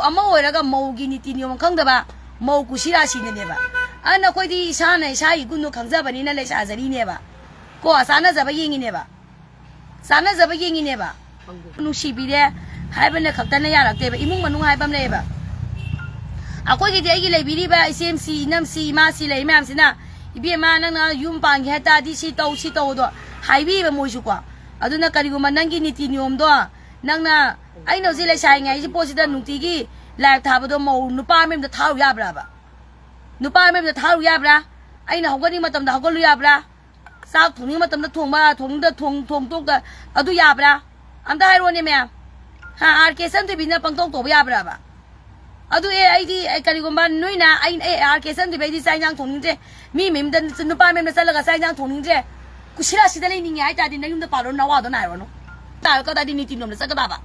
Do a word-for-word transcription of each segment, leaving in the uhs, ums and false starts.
ꯑꯃ ꯑꯣꯏꯔꯒ ꯃꯧꯒꯤ ꯅꯤꯇꯤ ꯅꯤꯌꯣꯝ ꯈꯪꯗꯕ, ꯃꯧ ꯀꯨꯁꯤꯔꯥꯁꯤꯅꯅꯦꯕ꯫ ꯑꯗꯨꯅ ꯑꯩꯈꯣꯏꯗꯤ ꯏꯁꯥꯅ ꯏꯁꯥꯒꯤ ꯏꯒꯨꯟꯗꯣ ꯈꯪꯖꯕꯅꯤꯅ ꯂꯩꯁꯥꯖꯔꯤꯅꯦꯕ꯫ ꯀꯣ, ꯆꯥꯟꯅꯖꯕ ꯌꯦꯡꯉꯤꯅꯦꯕ꯫ ꯆꯥꯟꯅꯖꯕ ꯌꯦꯡꯉꯤꯅꯦꯕ꯫ ꯅꯨꯡꯁꯤꯕꯤꯔꯦ ꯍꯥꯏꯕꯅ ꯈꯛꯇꯅ ꯌꯥꯔꯛꯇꯦꯕ꯫ ꯏꯃꯨꯡ ꯃꯅꯨꯡ ꯍꯥꯏꯕ ꯑꯃ ꯂꯩꯌꯦꯕ꯫ ꯑꯩꯈꯣꯏꯒꯤꯗꯤ ꯑꯩꯒꯤ ꯂꯩꯕꯤꯔꯤꯕ ꯏꯆꯦꯝꯁꯤ, ꯏꯅꯝꯁꯤ, ꯏꯃꯥꯁꯤ ꯂꯩ ꯃꯌꯥꯝꯁꯤꯅ, "ꯏꯕꯦꯝꯃ, ꯅꯪꯅ ꯌꯨꯝ ꯄꯥꯟꯒꯦ ꯍꯥꯏ ꯇꯥꯔꯗꯤ ꯁꯤ ꯇꯧ, ꯁꯤ ꯇꯧ" ꯑꯗꯣ ꯍꯥꯏꯕꯤꯕ ꯃꯣꯏꯁꯨꯀꯣ꯫ ꯑꯗꯨꯅ ꯀꯔꯤꯒꯨꯝꯕ ꯅꯪꯒꯤ ꯅꯤꯇꯤ ꯅꯤꯌꯣꯝꯗꯣ, ꯅꯪꯅ, ꯑꯩꯅ ꯍꯧꯖꯤꯛ ꯂꯩꯁꯥꯔꯤꯉꯩꯒꯤ ꯄꯣꯠꯁꯤꯗ ꯅꯨꯡꯇꯤꯒꯤ ꯂꯥꯏꯔꯤꯛ ꯊꯥꯕꯗꯣ ꯃꯧ ꯅꯨꯄꯥ ꯃꯌꯨꯝꯗ ꯊꯥꯔꯨ ꯌꯥꯕ꯭ꯔꯥꯕ? ꯅꯨꯄꯥ ꯃꯌꯨꯝꯗ ꯊꯥꯔꯨ ꯌꯥꯕ꯭ꯔꯥ? ꯑꯩꯅ ꯍꯧꯒꯠꯅꯤꯡꯕ ꯃꯇꯝꯗ ꯍꯧꯒꯠꯂꯨ ꯌꯥꯕ꯭ꯔꯥ? ꯆꯥꯛ ꯊꯣꯡꯅꯤꯡꯕ ꯃꯇꯝꯗ ꯊꯣꯡꯕ, ꯊꯣꯡꯗ ꯊꯣꯡ-, ꯊꯣꯡꯇꯣꯛꯇ ꯑꯗꯨ ꯌꯥꯕ꯭ꯔꯥ? ꯑꯝꯇ ꯍꯥꯏꯔꯣꯅꯦ ꯃꯌꯥꯝ꯫ ꯍꯥ, ꯑꯥꯔ ꯀꯦ ꯁꯟꯊꯣꯏꯕꯤꯅ ꯄꯪꯇꯧ ꯇꯧꯕ ꯌꯥꯕ꯭ꯔꯥꯕ? ꯑꯗꯨ ꯑꯦ, ꯑꯩꯗꯤ, ꯑꯦ, ꯀꯔꯤꯒꯨꯝꯕ ꯅꯣꯏꯅ ꯑꯩ, ꯑꯦ, ꯑꯥꯔ ꯀꯦ ꯁꯟꯊꯣꯏꯕꯤ, ꯑꯩꯗꯤ ꯆꯥꯛ ꯏꯟꯖꯥꯡ ꯊꯣꯡꯅꯤꯡꯗ꯭ꯔꯦ, ꯃꯤ ꯃꯌꯨꯝꯗ ꯅꯨꯄꯥ ꯃꯌꯨꯝꯗ ꯆꯠꯂꯒ ꯆꯥꯛ ꯏꯟꯖꯥꯡ ꯊꯣꯡꯅꯤꯡꯗ꯭ꯔꯦ, ꯀꯨꯁꯤꯔꯥꯁꯤꯗ ꯂꯩꯅꯤꯡꯉꯦ ꯍꯥꯏ ꯇꯥꯔꯗꯤ ꯅꯌꯨꯝꯗ ꯄꯥꯜꯂꯣ, ꯅꯋꯥꯗꯣ ꯅꯥꯏꯔꯣꯅꯨ꯫ ꯇꯥꯔꯣ ꯀꯗꯥꯏꯗꯤ ꯅꯤꯇꯤ ꯅꯤꯌꯣꯝꯗ ꯆꯠꯀꯗꯕ?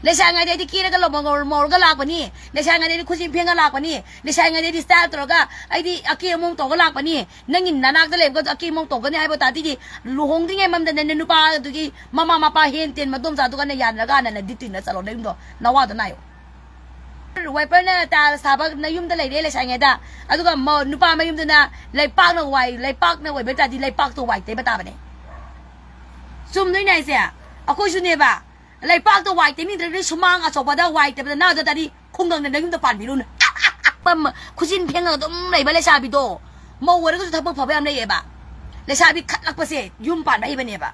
ꯂꯩꯁꯥꯔꯤꯉꯩꯗ ꯑꯩꯗꯤ ꯀꯦꯔꯒ ꯂꯧꯕ ꯉꯧꯔ-, ꯃꯧꯔꯒ ꯂꯥꯛꯄꯅꯤ꯫ ꯂꯩꯁꯥꯔꯤꯉꯩꯗ ꯑꯩꯗꯤ ꯈꯨꯖꯤꯟ ꯐꯦꯡꯉ ꯂꯥꯛꯄꯅꯤ꯫ ꯂꯩꯁꯥꯔꯤꯉꯩꯗ ꯑꯩꯗꯤ ꯁ꯭ꯇꯥꯏꯜ ꯇꯧꯔꯒ ꯑꯩꯗꯤ ꯑꯀꯦ ꯑꯃꯧ ꯇꯧꯔꯒ ꯂꯥꯛꯄꯅꯤ꯫ ꯅꯪꯒꯤ ꯅꯅꯥꯛꯇ ꯂꯩꯕꯒ ꯑꯀꯦ ꯑꯃꯧ ꯇꯧꯒꯅꯤ ꯍꯥꯏꯕ ꯇꯥꯔꯗꯤ ꯂꯨꯍꯣꯡꯗ꯭ꯔꯤꯉꯩ ꯃꯝꯗꯅꯦ ꯅꯨꯄꯥꯗꯨꯒꯤ ꯃꯃꯥ ꯃꯄꯥ ꯍꯦꯟ ꯇꯦꯟ ꯃꯗꯣꯝꯆꯥꯗꯨꯒꯅꯦ ꯌꯥꯅꯔꯒ ꯍꯥꯟꯅ ꯗꯤꯇꯤꯟꯅ ꯆꯠꯂꯣ ꯅꯌꯨꯝꯗꯣ, ꯅꯋꯥꯗꯣ ꯅꯥꯏꯌꯣ꯫ ꯋꯥꯏꯄꯔꯅ ꯇꯥꯏꯜꯁ ꯊꯥꯕ ꯅꯌꯨꯝꯗ ꯂꯩꯔꯦ ꯂꯩꯁꯥꯔꯤꯉꯩꯗ, ꯑꯗꯨꯒ ꯃ-, ꯅꯨꯄꯥ ꯃꯌꯨꯝꯗꯨꯅ ꯂꯩꯄꯥꯛꯅ ꯋꯥꯏ, ꯂꯩꯄꯥꯛꯅ ꯑꯣꯏꯕ ꯇꯥꯔꯗꯤ ꯂꯩꯄꯥꯛꯇꯣ ꯋꯥꯏ ꯇꯩꯕ ꯇꯥꯕꯅꯦ꯫ ꯆꯨꯝꯗꯣꯏꯅꯦ ꯍꯥꯏꯁꯦ꯫ ꯑꯩꯈꯣꯏꯁꯨꯅꯦꯕ, ꯂꯩꯄꯥꯛꯇꯣ ꯋꯥꯏ ꯇꯩꯅꯤꯡꯗ꯭ꯔꯗꯤ ꯁꯨꯃꯥꯡ ꯑꯆꯧꯕꯗ ꯋꯥꯏ ꯇꯩꯕꯗ ꯅꯥꯗ ꯇꯥꯔꯗꯤ ꯈꯨꯡꯒꯪꯗ ꯅꯌꯨꯝꯗ ꯄꯥꯟꯕꯤꯔꯨꯅꯨ꯫ ꯄꯝ-, ꯈꯨꯖꯤꯟ ꯐꯦꯡꯉꯒ ꯑꯗꯨꯝ ꯂꯩꯕ ꯂꯩꯁꯥꯕꯤꯗꯣ, ꯃꯧ ꯑꯣꯏꯔꯒꯁꯨ ꯊꯕꯛ ꯐꯕ ꯌꯥꯝ ꯂꯩꯌꯦꯕ꯫ ꯂꯩꯁꯥꯕꯤ ꯈꯠꯂꯛꯄꯁꯦ ꯌꯨꯝ ꯄꯥꯟꯕ ꯍꯩꯕꯅꯦꯕ꯫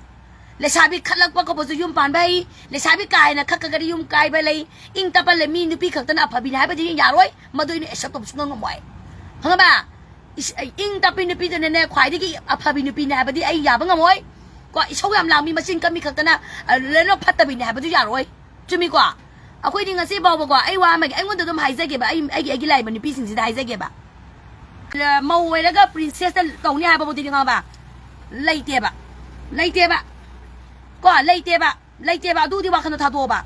ꯂꯩꯁꯥꯕꯤ ꯈꯠꯂꯛꯄ ꯈꯣꯠꯄꯁꯨ ꯌꯨꯝ ꯄꯥꯟꯕ ꯍꯩ, ꯂꯩꯁꯥꯕꯤ ꯀꯥ ꯍꯦꯟꯅ ꯈꯠꯈ꯭ꯔꯒꯗꯤ ꯌꯨꯝ ꯀꯥꯏꯕ ꯂꯩ, ꯏꯪ ꯇꯞꯄ ꯂꯩ, ꯃꯤ ꯅꯨꯄꯤ ꯈꯛꯇꯅ ꯑꯐꯕꯤꯅꯤ ꯍꯥꯏꯕꯗꯤ ꯌꯥꯔꯣꯏ, ꯃꯗꯨ ꯑꯩꯅ ꯑꯦꯛꯁꯦꯞ ꯇꯧꯕ ꯁꯨꯡꯉꯝ ꯉꯝꯃꯣꯏ꯫ ꯈꯪꯉꯕ? ꯏꯁ-, ꯏꯪ ꯇꯞꯄꯤ ꯅꯨꯄꯤꯗꯨꯅꯅꯦ ꯈ꯭ꯋꯥꯏꯗꯒꯤ ꯑꯐꯕꯤ ꯅꯨꯄꯤꯅꯤ ꯍꯥꯏꯕꯗꯤ ꯑꯩ ꯌꯥꯕ ꯉꯝꯃꯣꯏ꯫ ꯀꯣ, ꯏꯁꯧ ꯌꯥꯝ ꯂꯥꯡꯕꯤ, ꯃꯆꯤꯟ ꯀꯟꯕꯤ ꯈꯛꯇꯅ, ꯑ, ꯂꯣꯏꯅꯃꯛ ꯐꯠꯇꯕꯤꯅꯤ ꯍꯥꯏꯕꯗꯨ ꯌꯥꯔꯣꯏ꯫ ꯆꯨꯝꯃꯤꯀꯣ? ꯑꯩꯈꯣꯏꯗꯤ ꯉꯁꯤ ꯐꯥꯎꯕꯀꯣ, ꯑꯩ ꯋꯥ ꯑꯃꯒꯤ, ꯑꯩꯉꯣꯟꯗ ꯑꯗꯨꯝ ꯍꯥꯏꯖꯒꯦꯕ, ꯑꯩ, ꯑꯩꯒꯤ, ꯑꯩꯒꯤ ꯂꯥꯛꯏꯕ ꯅꯨꯄꯤꯁꯤꯡꯁꯤꯗ ꯍꯥꯏꯖꯒꯦꯕ꯫ ꯃꯧ ꯑꯣꯏꯔꯒ ꯄ꯭ꯔꯤꯟꯁꯦꯁꯇ ꯇꯧꯅꯤ ꯍꯥꯏꯕꯕꯨꯗꯤ ꯈꯪꯉꯕ? ꯂꯩꯇꯦꯕ꯫ ꯂꯩꯇꯦꯕ꯫ ꯀꯣ, ꯂꯩꯇꯦꯕ꯫ ꯂꯩꯇꯦꯕ꯫ ꯑꯗꯨꯗꯤ ꯋꯥꯈꯜꯗ ꯊꯥꯗꯣꯛꯑꯣꯕ꯫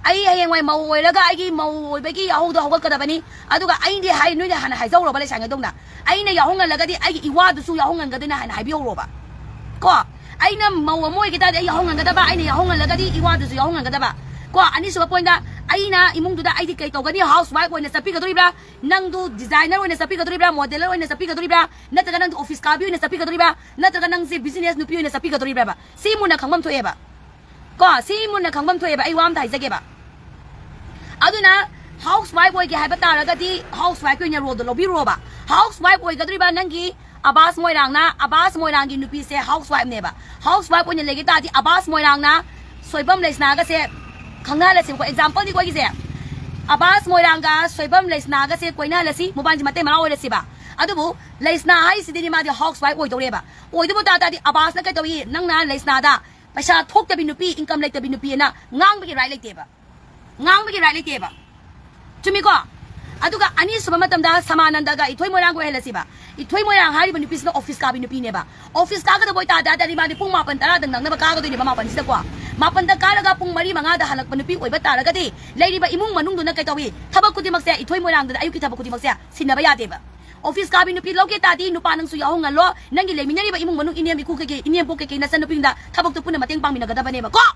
ꯑꯩ ꯍꯌꯦꯡꯋꯥꯏ ꯃꯧ ꯑꯣꯏꯔꯒ ꯑꯩꯒꯤ ꯃꯧ ꯑꯣꯏꯕꯒꯤ ꯌꯥꯍꯧꯗꯣ ꯍꯧꯒꯠꯀꯗꯕꯅꯤ꯫ ꯑꯗꯨꯒ ꯑꯩꯗꯤ ꯍꯥꯏ-, ꯅꯣꯏꯗ ꯍꯥꯟꯅ ꯍꯥꯏꯖꯧꯔꯕ ꯂꯩꯁꯥꯉꯩꯗꯧꯅ꯫ ꯑꯩꯅ ꯌꯥꯍꯧ ꯉꯜꯂꯒꯗꯤ ꯑꯩꯒꯤ ꯏꯋꯥꯗꯨꯁꯨ ꯌꯥꯍꯧ ꯉꯟꯒꯗꯣꯏꯅꯦ ꯍꯥꯏꯅ ꯍꯥꯏꯕꯤꯍꯧꯔꯣꯕ꯫ ꯀꯣ? ꯑꯩꯅ ꯃꯧ ꯑꯃ ꯑꯣꯏꯒꯦ ꯇꯥꯔꯗꯤ ꯑꯩ ꯌꯥꯍꯧ ꯉꯟꯒꯗꯕ, ꯑꯩꯅ ꯌꯥꯍꯧ ꯉꯜꯂꯒꯗꯤ ꯏꯋꯥꯗꯨꯁꯨ ꯌꯥꯍꯧ ꯉꯟꯒꯗꯕ꯫ ꯀꯣ, ꯑꯅꯤꯁꯨꯕ ꯄꯣꯏꯟꯗ, ꯑꯩꯅ ꯏꯃꯨꯡꯗꯨꯗ ꯑꯩꯗꯤ ꯀꯩ ꯇꯧꯒꯅꯤ? ꯍꯥꯎꯁ ꯋꯥꯏꯐ ꯑꯣꯏꯅ ꯆꯠꯄꯤꯒꯗꯣꯔꯤꯕ꯭ꯔꯥ? ꯅꯪꯗꯨ ꯗꯤꯖꯥꯏꯅꯔ ꯑꯣꯏꯅ ꯆꯠꯄꯤꯒꯗꯣꯔꯤꯕ꯭ꯔꯥ? ꯃꯣꯗꯦꯂꯔ ꯑꯣꯏꯅ ꯆꯠꯄꯤꯒꯗꯣꯔꯤꯕ꯭ꯔꯥ? ꯅꯠꯇ꯭ꯔꯒ ꯅꯪꯗꯨ ꯑꯣꯐꯤꯁ ꯀꯥꯕꯤ ꯑꯣꯏꯅ ꯆꯠꯄꯤꯒꯗꯣꯔꯤꯕ꯭ꯔꯥ? ꯅꯠꯇ꯭ꯔꯒ ꯅꯪꯁꯦ ꯕꯤꯖꯤꯅꯦꯁ ꯅꯨꯄꯤ ꯑꯣꯏꯅ ꯆꯠꯄꯤꯒꯗꯣꯔꯤꯕ꯭ꯔꯥꯕ? ꯁꯤ ꯃꯨꯟꯅ ꯈꯪꯐꯝ ꯊꯣꯛꯑꯦꯕ꯫ ꯀꯣ, ꯁꯤ ꯃꯨꯟꯅ ꯈꯪꯐꯝ ꯊꯣꯛꯑꯦꯕ꯫ ꯑꯩ ꯋꯥ ꯑꯝꯇ ꯍꯥꯏꯖꯒꯦꯕ꯫ ꯑꯗꯨꯅ ꯍꯥꯎꯁ ꯋꯥꯏꯐ ꯑꯣꯏꯒꯦ ꯍꯥꯏꯕ ꯇꯥꯔꯒꯗꯤ ꯍꯥꯎꯁ ꯋꯥꯏꯐꯀꯤ ꯑꯣꯏꯅ ꯔꯣꯜꯗꯣ ꯂꯧꯕꯤꯔꯣꯕ꯫ ꯍꯥꯎꯁ ꯋꯥꯏꯐ ꯑꯣꯏꯒꯗꯧꯔꯤꯕ ꯅꯪꯒꯤ ꯑꯕꯥꯁ ꯃꯣꯏꯔꯥꯡꯅ, ꯑꯕꯥꯁ ꯃꯣꯏꯔꯥꯡꯒꯤ ꯅꯨꯄꯤꯁꯦ ꯍꯥꯎꯁ ꯋꯥꯏꯐꯅꯦꯕ꯫ ꯍꯥꯎꯁ ꯋꯥꯏꯐ ꯑꯣꯏꯅ ꯂꯩꯒꯦ ꯇꯥꯔꯗꯤ ꯑꯕꯥꯁ ꯃꯣꯏꯔꯥꯡꯅ ꯁꯣꯏꯕꯝ ꯂꯩꯁꯅꯥꯒꯁꯦ ꯈꯪꯅꯍꯜꯂꯁꯦꯕꯀꯣ꯫ ꯑꯦꯛꯖꯥꯝꯄꯜꯅꯤꯀꯣ ꯑꯩꯒꯤꯁꯦ꯫ ꯑꯕꯥꯁ ꯃꯣꯏꯔꯥꯡꯒ ꯁꯣꯏꯕꯝ ꯂꯩꯁꯅꯥꯒꯁꯦ ꯀꯣꯏꯅꯍꯜꯂꯁꯤ, ꯃꯕꯥꯅꯤꯁꯦ ꯃꯇꯩ ꯃꯅꯥꯎ ꯑꯣꯏꯔꯁꯤꯕ꯫ ꯑꯗꯨꯕꯨ ꯂꯩꯁꯅꯥ ꯍꯥꯏꯁꯤꯗꯤ ꯃꯥꯗꯤ ꯍꯥꯎꯁ ꯋꯥꯏꯐ ꯑꯣꯏꯗꯧꯔꯦꯕ꯫ ꯑꯣꯏꯗꯧꯕ ꯇꯥ ꯇꯥꯔꯗꯤ ꯑꯕꯥꯁꯅ ꯀꯩ ꯇꯧꯏ? ꯅꯪꯅ ꯂꯩꯁꯅꯥꯗ ꯄꯩꯁꯥ ꯊꯣꯛꯇꯕꯤ ꯅꯨꯄꯤ, ꯏꯟꯀꯝ ꯂꯩꯇꯕꯤ ꯅꯨꯄꯤ ꯑꯅ ꯉꯥꯡꯕꯒꯤ ꯔꯥꯏꯠ ꯂꯩꯇꯦꯕ꯫ ꯉꯥꯡꯕꯒꯤ ꯔꯥꯏꯠ ꯂꯩꯇꯦꯕ꯫ ꯆꯨꯝꯃꯤꯀꯣ? ꯑꯗꯨꯒ ꯑꯅꯤꯁꯨꯕ ꯃꯇꯝꯗ ꯁꯃꯥꯅꯟꯗꯒ ꯏꯊꯣꯏ ꯃꯣꯏꯔꯥꯡꯒ ꯑꯣꯏꯍꯜꯂꯁꯤꯕ꯫ ꯏꯊꯣꯏ ꯃꯣꯏꯔꯥꯡ ꯍꯥꯏꯔꯤꯕ ꯅꯨꯄꯤꯁꯤꯅ ꯑꯣꯐꯤꯁ ꯀꯥꯕꯤ ꯅꯨꯄꯤꯅꯦꯕ꯫ ꯑꯣꯐꯤꯁ ꯀꯥꯒꯗꯕ ꯑꯣꯏꯇꯥꯔꯗꯤ ꯃꯥꯗꯤ ꯄꯨꯡ ꯃꯥꯄꯟ ꯇꯔꯥꯗ ꯅꯪꯅꯕ ꯀꯥꯒꯗꯣꯏꯅꯦꯕ ꯃꯥꯄꯟꯁꯤꯗꯀꯣ꯫ ꯃꯥꯄꯟꯗ ꯀꯥꯔꯒ ꯄꯨꯡ ꯃꯔꯤ ꯃꯉꯥꯗ ꯍꯜꯂꯛꯄ ꯅꯨꯄꯤ ꯑꯣꯏꯕ ꯇꯥꯔꯒꯗꯤ ꯂꯩꯔꯤꯕ ꯏꯃꯨꯡ ꯃꯅꯨꯡꯗꯨꯅ ꯀꯩ ꯇꯧꯏ? ꯊꯕꯛ ꯈꯨꯗꯤꯡꯃꯛꯁꯦ, ꯏꯊꯣꯏ ꯃꯣꯏꯔꯥꯡꯗꯨꯗ ꯑꯌꯨꯛꯀꯤ ꯊꯕꯛ ꯈꯨꯗꯤꯡꯃꯛꯁꯦ ꯁꯤꯟꯅꯕ ꯌꯥꯗꯦꯕ꯫ ꯑꯣꯐꯤꯁ ꯀꯥꯕꯤ ꯅꯨꯄꯤ ꯂꯧꯒꯦ ꯇꯥꯔꯗꯤ ꯅꯨꯄꯥ ꯅꯪꯁꯨ ꯌꯥꯎꯍꯟꯍꯜꯂꯣ, ꯅꯪꯒꯤ ꯂꯩꯃꯤꯟꯅꯔꯤꯕ ꯏꯃꯨꯡ ꯃꯅꯨꯡ ꯏꯅꯦꯝ ꯏꯀꯨ ꯀꯩꯀꯩ, ꯏꯅꯦꯝꯄꯣꯛ ꯀꯩꯀꯩ ꯅꯆꯟꯅꯨꯄꯤꯗ ꯊꯕꯛꯇꯣ ꯄꯨꯟꯅ ꯃꯇꯦꯡ ꯄꯥꯡꯃꯤꯟꯅꯒꯗꯕꯅꯦꯕꯀꯣ꯫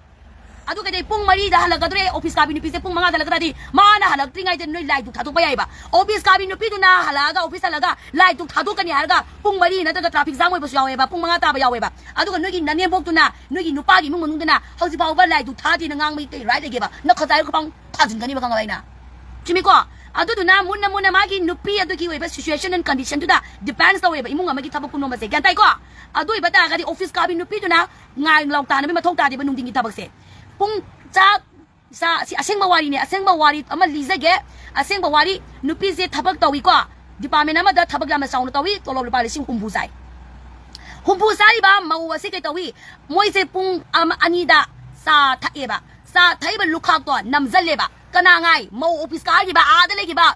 ꯑꯗꯨ ꯀꯩꯗꯩ ꯄꯨꯡ ꯃꯔꯤꯗ ꯍꯜꯂꯛꯀꯗꯧꯔꯦ, ꯑꯣꯐꯤꯁ ꯀꯥꯕꯤ ꯅꯨꯄꯤꯁꯦ ꯄꯨꯡ ꯃꯉꯥꯗ ꯍꯜꯂꯛꯀꯗ꯭ꯔꯗꯤ ꯃꯥꯅ ꯍꯜꯂꯛꯇ꯭ꯔꯤꯉꯩꯗ ꯅꯣꯏ ꯂꯥꯏ ꯙꯨꯛ ꯊꯥꯗꯣꯛꯄ ꯌꯥꯏꯕ꯫ ꯑꯣꯐꯤꯁ ꯀꯥꯕꯤ ꯅꯨꯄꯤꯗꯨꯅ ꯍꯜꯂꯛꯑꯒ, ꯑꯣꯐꯤꯁ ꯍꯜꯂꯛꯑꯒ ꯂꯥꯏ ꯙꯨꯛ ꯊꯥꯗꯣꯛꯀꯅꯤ ꯍꯥꯏꯔꯒ ꯄꯨꯡ ꯃꯔꯤ ꯅꯠꯇ꯭ꯔꯒ ꯇ꯭ꯔꯥꯐꯤꯛ ꯖꯥꯝ ꯑꯣꯏꯕꯁꯨ ꯌꯥꯎꯋꯦꯕ, ꯄꯨꯡ ꯃꯉꯥ ꯇꯥꯕ ꯌꯥꯎꯋꯦꯕ꯫ ꯑꯗꯨꯒ ꯅꯣꯏꯒꯤ ꯅꯅꯦꯝꯕꯣꯛꯇꯨꯅ ꯅꯣꯏꯒꯤ ꯅꯨꯄꯥꯒꯤ ꯏꯃꯨꯡ ꯃꯅꯨꯡꯗꯨꯅ ꯍꯧꯖꯤꯛ ꯐꯥꯎꯕ ꯂꯥꯏ ꯙꯨꯛ ꯊꯥꯗꯦꯅ ꯉꯥꯡꯕꯒꯤ ꯀꯩ ꯔꯥꯏꯠ ꯂꯩꯒꯦꯕ? ꯅꯈꯖꯥꯏ ꯈꯨꯄꯥꯡ ꯊꯥꯖꯤꯟꯒꯅꯤꯕ, ꯈꯪꯉꯕ ꯑꯩꯅ? ꯆꯨꯝꯃꯤꯀꯣ? ꯑꯗꯨꯗꯨꯅ ꯃꯨꯟꯅ ꯃꯨꯟꯅ ꯃꯥꯒꯤ ꯅꯨꯄꯤ ꯑꯗꯨꯒꯤ ꯑꯣꯏꯕ situation and condition ꯗꯨꯗ depends ꯇꯧꯋꯦꯕ ꯏꯃꯨꯡ ꯑꯃꯒꯤ ꯊꯕꯛ ꯄꯨꯝꯅꯃꯛꯁꯦ, ꯒ꯭ꯌꯥꯟ ꯇꯥꯏꯀꯣ? ꯑꯗꯨ ꯑꯣꯏꯕ ꯇꯥꯔꯒꯗꯤ ꯑꯣꯐꯤꯁ ꯀꯥꯕꯤ ꯅꯨꯄꯤꯗꯨꯅ ꯉꯥꯏ ꯂꯥꯎ ꯇꯥꯅꯕꯒꯤ ꯃꯊꯧ ꯇꯥꯗꯦꯕ ꯅꯨꯡꯊꯤꯟꯒꯤ ꯊꯕꯛꯁꯦ꯫ ꯄꯨꯡ ꯆꯥꯛ ꯆꯥ-, ꯁꯤ ꯑꯁꯦꯡꯕ ꯋꯥꯔꯤꯅꯦ, ꯑꯁꯦꯡꯕ ꯋꯥꯔꯤ ꯑꯃ ꯂꯤꯖꯒꯦ꯫ ꯑꯁꯦꯡꯕ ꯋꯥꯔꯤ, ꯅꯨꯄꯤꯁꯦ ꯊꯕꯛ ꯇꯧꯏꯀꯣ, ꯗꯤꯄꯥꯔꯠꯃꯦꯟ ꯑꯃꯗ ꯊꯕꯛ ꯌꯥꯝꯅ ꯆꯥꯎꯅ ꯇꯧꯏ, ꯇꯣꯂꯣꯞ ꯂꯨꯄꯥ ꯂꯤꯁꯤꯡ ꯍꯨꯝꯐꯨ ꯆꯥꯏ꯫ ꯍꯨꯝꯐꯨ ꯆꯥꯔꯤꯕ ꯃꯧ ꯑꯁꯤ ꯀꯩ ꯇꯧꯏ? ꯃꯣꯏꯁꯦ ꯄꯨꯡ ꯑꯃ, ꯑꯅꯤꯗ ꯆꯥ ꯊꯛꯑꯦꯕ꯫ ꯆꯥ ꯊꯛꯏꯕ ꯂꯨꯈꯥꯛꯇꯣ ꯅꯝꯖꯜꯂꯦꯕ꯫ ꯀꯅꯥ ꯉꯥꯏ? ꯃꯧ ꯑꯣꯐꯤꯁ ꯀꯥꯔꯤꯕ, ꯑꯥꯗ ꯂꯩꯈꯤꯕ,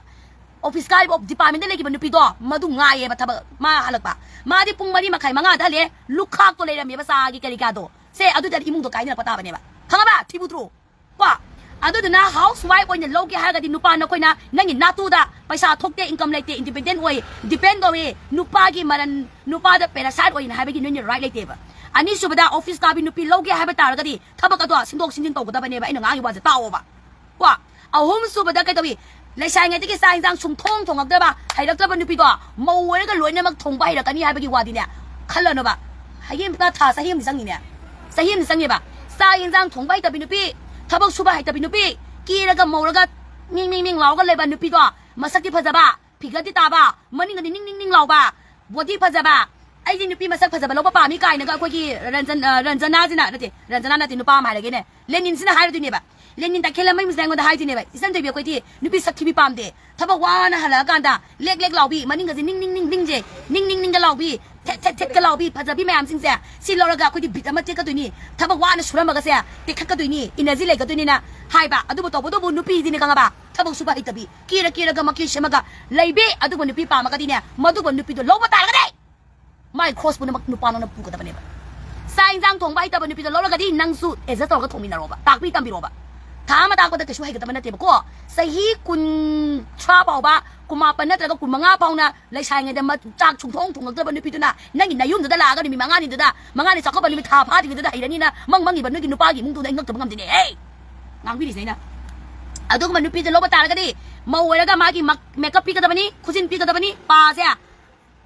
ꯑꯣꯐꯤꯁ ꯀꯥꯔꯤꯕ, ꯗꯤꯄꯥꯔꯠꯃꯦꯟꯗ ꯂꯩꯈꯤꯕ ꯅꯨꯄꯤꯗꯣ, ꯃꯗꯨ ꯉꯥꯏꯌꯦꯕ ꯊꯕꯛ꯫ ꯃꯥ ꯍꯜꯂꯛꯄ, ꯃꯥꯗꯤ ꯄꯨꯡ ꯃꯔꯤ ꯃꯈꯥꯏ, ꯃꯉꯥꯗ ꯍꯜꯂꯛꯑꯦ, ꯂꯨꯈꯥꯛꯇꯣ ꯂꯩꯔꯝꯃꯦꯕ, ꯆꯥꯒꯤ ꯀꯔꯤ ꯀꯥꯗꯣ꯫ ꯁꯦ, ꯑꯗꯨꯗꯤ ꯏꯃꯨꯡꯗꯣ ꯀꯥꯏꯅꯔꯛꯄ ꯇꯥꯕꯅꯦꯕ, ꯈꯪꯉꯕ? ꯊꯤꯕꯨ ꯇ꯭ꯔꯨ? ꯀꯣ? ꯑꯗꯨꯗꯨꯅ ꯍꯥꯎꯁ ꯋꯥꯏꯐ ꯑꯣꯏꯅ ꯂꯧꯒꯦ ꯍꯥꯏꯔꯒꯗꯤ ꯅꯨꯄꯥ ꯅꯈꯣꯏꯅ ꯅꯪꯒꯤ ꯅꯥꯇꯨꯗ ꯄꯩꯁꯥ ꯊꯣꯛꯇꯦ, ꯏꯟꯀꯝ ꯂꯩꯇꯦ, ꯏꯟꯗꯤꯄꯦꯟꯗꯦꯟ ꯑꯣꯏ, ꯗꯤꯄꯦꯟ ꯇꯧꯏ, ꯅꯨꯄꯥꯒꯤ ꯃꯔꯟ, ꯅꯨꯄꯥꯗ ꯄꯦꯔꯥꯁꯥꯏꯠ ꯑꯣꯏꯅ ꯍꯥꯏꯕꯒꯤ ꯅꯣꯏꯅ ꯔꯥꯏꯠ ꯂꯩꯇꯦꯕ꯫ ꯑꯅꯤꯁꯨꯕꯗ, ꯑꯣꯐꯤꯁ ꯀꯥꯕꯤ ꯅꯨꯄꯤ ꯂꯧꯒꯦ ꯍꯥꯏꯕ ꯇꯥꯔꯒꯗꯤ ꯊꯕꯛ ꯑꯗꯣ ꯁꯤꯟꯗꯣꯛ ꯁꯤꯟꯖꯤꯟ ꯇꯧꯒꯗꯕꯅꯦꯕ꯫ ꯑꯩꯅ ꯉꯥꯡꯉꯤ ꯋꯥꯁꯦ ꯇꯥꯎꯑꯣꯕ꯫ ꯀꯣ, ꯑꯍꯨꯝꯁꯨꯕꯗ ꯀꯩꯗꯧꯏ? ꯂꯩꯁꯥꯔꯤꯉꯩꯗꯒꯤ ꯆꯥꯛ ꯏꯟꯁꯥꯡ ꯁꯨꯡꯊꯣꯡ ꯊꯣꯡꯉꯛꯇ꯭ꯔꯕ, ꯍꯩꯔꯛꯇ꯭ꯔꯕ ꯅꯨꯄꯤꯗꯣ ꯃꯧ ꯑꯣꯏꯔꯒ ꯂꯣꯏꯅꯃꯛ ꯊꯣꯡꯕ ꯍꯩꯔꯛꯀꯅꯤ ꯍꯥꯏꯕꯒꯤ ꯋꯥꯗꯤꯅꯦ ꯈꯜꯂꯅꯨꯕ꯫ ꯍꯌꯦꯡ ꯊꯥ ꯆꯍꯤ ꯑꯃꯗꯤ ꯆꯪꯉꯤꯅꯦ꯫ ꯆꯍꯤ ꯑꯃꯗꯤ ꯆꯪꯉꯦꯕ꯫ ꯆꯥꯛ ꯏꯟꯁꯥꯡ ꯊꯣꯡꯕ ꯍꯩꯇꯕꯤ ꯅꯨꯄꯤ, ꯊꯕꯛ ꯁꯨꯕ ꯍꯩꯇꯕꯤ ꯅꯨꯄꯤ, ꯀꯦꯔꯒ ꯃꯧꯔꯒ ꯃꯤꯡ ꯃꯤꯡ ꯃꯤꯡ ꯂꯥꯎꯔꯒ ꯂꯩꯕ ꯅꯨꯄꯤꯗꯣ, ꯃꯁꯛꯇꯤ ꯐꯖꯕ, ꯐꯤꯒꯔꯗꯤ ꯇꯥꯕ, ꯃꯅꯤꯡꯗꯗꯤ ꯅꯤꯡ ꯅꯤꯡ ꯅꯤꯡ ꯂꯥꯎꯕ, ꯕꯣꯗꯤ ꯐꯖꯕ, "ꯑꯩꯗꯤ ꯅꯨꯄꯤ ꯃꯁꯛ ꯐꯖꯕ ꯂꯧꯕ ꯄꯥꯝꯃꯤ" ꯀꯥꯏꯅꯒ ꯑꯩꯈꯣꯏꯒꯤ ꯔꯟꯖꯟ-, ꯑ, ꯔꯟꯖꯅꯥꯁꯤꯅ, ꯅꯠꯇꯦ, ꯔꯟꯖꯅꯥ ꯅꯠꯇꯦ, ꯅꯨꯄꯥ ꯑꯃ ꯍꯥꯏꯔꯒꯦꯅꯦ, ꯂꯦꯅꯤꯟꯁꯤꯅ ꯍꯥꯏꯔꯗꯣꯏꯅꯦꯕ꯫ ꯂꯦꯅꯤꯟ ꯇꯈꯦꯜꯂꯝꯕꯩ ꯃꯤꯁꯤꯅ ꯑꯩꯉꯣꯟꯗ ꯍꯥꯏꯗꯣꯏꯅꯦꯕ, "ꯏꯆꯟ ꯊꯣꯏꯕꯤ, ꯑꯩꯈꯣꯏꯗꯤ ꯅꯨꯄꯤ ꯁꯛ ꯊꯤꯕꯤ ꯄꯥꯝꯗꯦ, ꯊꯕꯛ ꯋꯥꯅ ꯍꯜꯂꯛꯑꯀꯥꯟꯗ ꯂꯦꯛ ꯂꯦꯛ ꯂꯥꯎꯕꯤ, ꯃꯅꯤꯡꯒꯁꯦ ꯅꯤꯡ ꯅꯤꯡ ꯅꯤꯡ ꯅꯤꯡꯁꯦ, ꯅꯤꯡ ꯅꯤꯡ ꯅꯤꯡꯒ ꯂꯥꯎꯕꯤ, ꯊꯦꯠ ꯊꯦꯠ ꯊꯦꯠꯀ ꯂꯥꯎꯕꯤ, ꯐꯖꯕꯤ ꯃꯌꯥꯝꯁꯤꯡꯁꯦ ꯁꯤ ꯂꯧꯔꯒ ꯑꯩꯈꯣꯏꯗꯤ ꯕꯤꯠ ꯑꯃ ꯇꯦꯛꯀꯗꯣꯏꯅꯤ, ꯊꯕꯛ ꯋꯥꯅ ꯁꯨꯔꯝꯃꯒꯁꯦ ꯇꯦꯛꯈꯠꯀꯗꯣꯏꯅꯤ, ꯏꯅꯔꯖꯤ ꯂꯩꯒꯗꯣꯏꯅꯤꯅ" ꯍꯥꯏꯕ꯫ ꯑꯗꯨꯕꯨ ꯇꯧꯕꯇꯕꯨ ꯅꯨꯄꯤꯗꯤꯅꯦ ꯈꯪꯉꯕ, ꯊꯕꯛ ꯁꯨꯕ ꯍꯩꯇꯕꯤ, ꯀꯦꯔ ꯀꯦꯔꯒ ꯃꯀꯤ ꯁꯦꯝꯃꯒ ꯂꯩꯕꯤ, ꯑꯗꯨꯒꯨꯝꯕ ꯅꯨꯄꯤ ꯄꯥꯝꯃꯒꯗꯤꯅꯦ, ꯃꯗꯨꯒꯨꯝꯕ ꯅꯨꯄꯤꯗꯣ ꯂꯧꯕ ꯇꯥꯔꯒꯗꯤ ꯃꯥꯏ ꯈ꯭ꯔꯣꯁ ꯄꯨꯝꯅꯃꯛ ꯅꯨꯄꯥ ꯅꯪꯅ ꯄꯨꯒꯗꯕꯅꯦꯕ꯫ ꯆꯥꯛ ꯏꯟꯁꯥꯡ ꯊꯣꯡꯕ ꯍꯩꯇꯕ ꯅꯨꯄꯤꯗꯣ ꯂꯧꯔꯒꯗꯤ ꯅꯪꯁꯨ ꯑꯦꯗꯖꯁ ꯇꯧꯔꯒ ꯊꯣꯡꯃꯤꯟꯅꯔꯣꯕ, ꯇꯥꯛꯄꯤ ꯇꯝꯕꯤꯔꯣꯕ꯫ ꯊꯥ ꯑꯃ ꯇꯥꯛꯄꯗ ꯀꯩꯁꯨ ꯍꯩꯒꯗꯕ ꯅꯠꯇꯦꯕꯀꯣ꯫ ꯆꯍꯤ ꯀꯨꯟꯊ꯭ꯔꯥ ꯐꯥꯎꯕ, ꯀꯨꯟꯃꯥꯄꯟ ꯅꯠꯇ꯭ꯔꯒ ꯀꯨꯟꯃꯉꯥ ꯐꯥꯎꯅ ꯂꯩꯁꯥꯔꯤꯉꯩꯗ ꯃ-, ꯆꯥꯛ ꯁꯨꯡꯊꯣꯡ ꯊꯣꯡꯉꯛꯇꯕ ꯅꯨꯄꯤꯗꯨꯅ ꯅꯪꯒꯤ ꯅꯌꯨꯝꯗꯨꯗ ꯂꯥꯛꯑꯒ ꯅꯨꯃꯤꯠ ꯃꯉꯥꯅꯤꯗꯨꯗ, ꯃꯉꯥꯅꯤ ꯆꯥꯛꯀꯧꯕ ꯅꯨꯃꯤꯠ ꯊꯥ ꯐꯥꯗ꯭ꯔꯤꯉꯩꯗꯨꯗ ꯍꯩꯔꯅꯤꯅ ꯃꯪ ꯃꯪꯉꯤꯕ ꯅꯣꯏꯒꯤ ꯅꯨꯄꯥꯒꯤ ꯏꯃꯨꯡꯗꯨꯗ ꯑꯩ ꯉꯛꯇꯕ ꯉꯝꯗꯦꯅꯦ꯫ ꯍꯦ! ꯉꯥꯡꯕꯤꯔꯤꯁꯦ ꯑꯩꯅ꯫ ꯑꯗꯨꯒꯨꯝꯕ ꯅꯨꯄꯤꯗꯨ ꯂꯧꯕ ꯇꯥꯔꯒꯗꯤ ꯃꯧ ꯑꯣꯏꯔꯒ ꯃꯥꯒꯤ ꯃꯛ-, ꯃꯦꯀꯞ ꯄꯤꯒꯗꯕꯅꯤ, ꯈꯨꯖꯤꯟ ꯄꯤꯒꯗꯕꯅꯤ, ꯄꯥꯁꯦ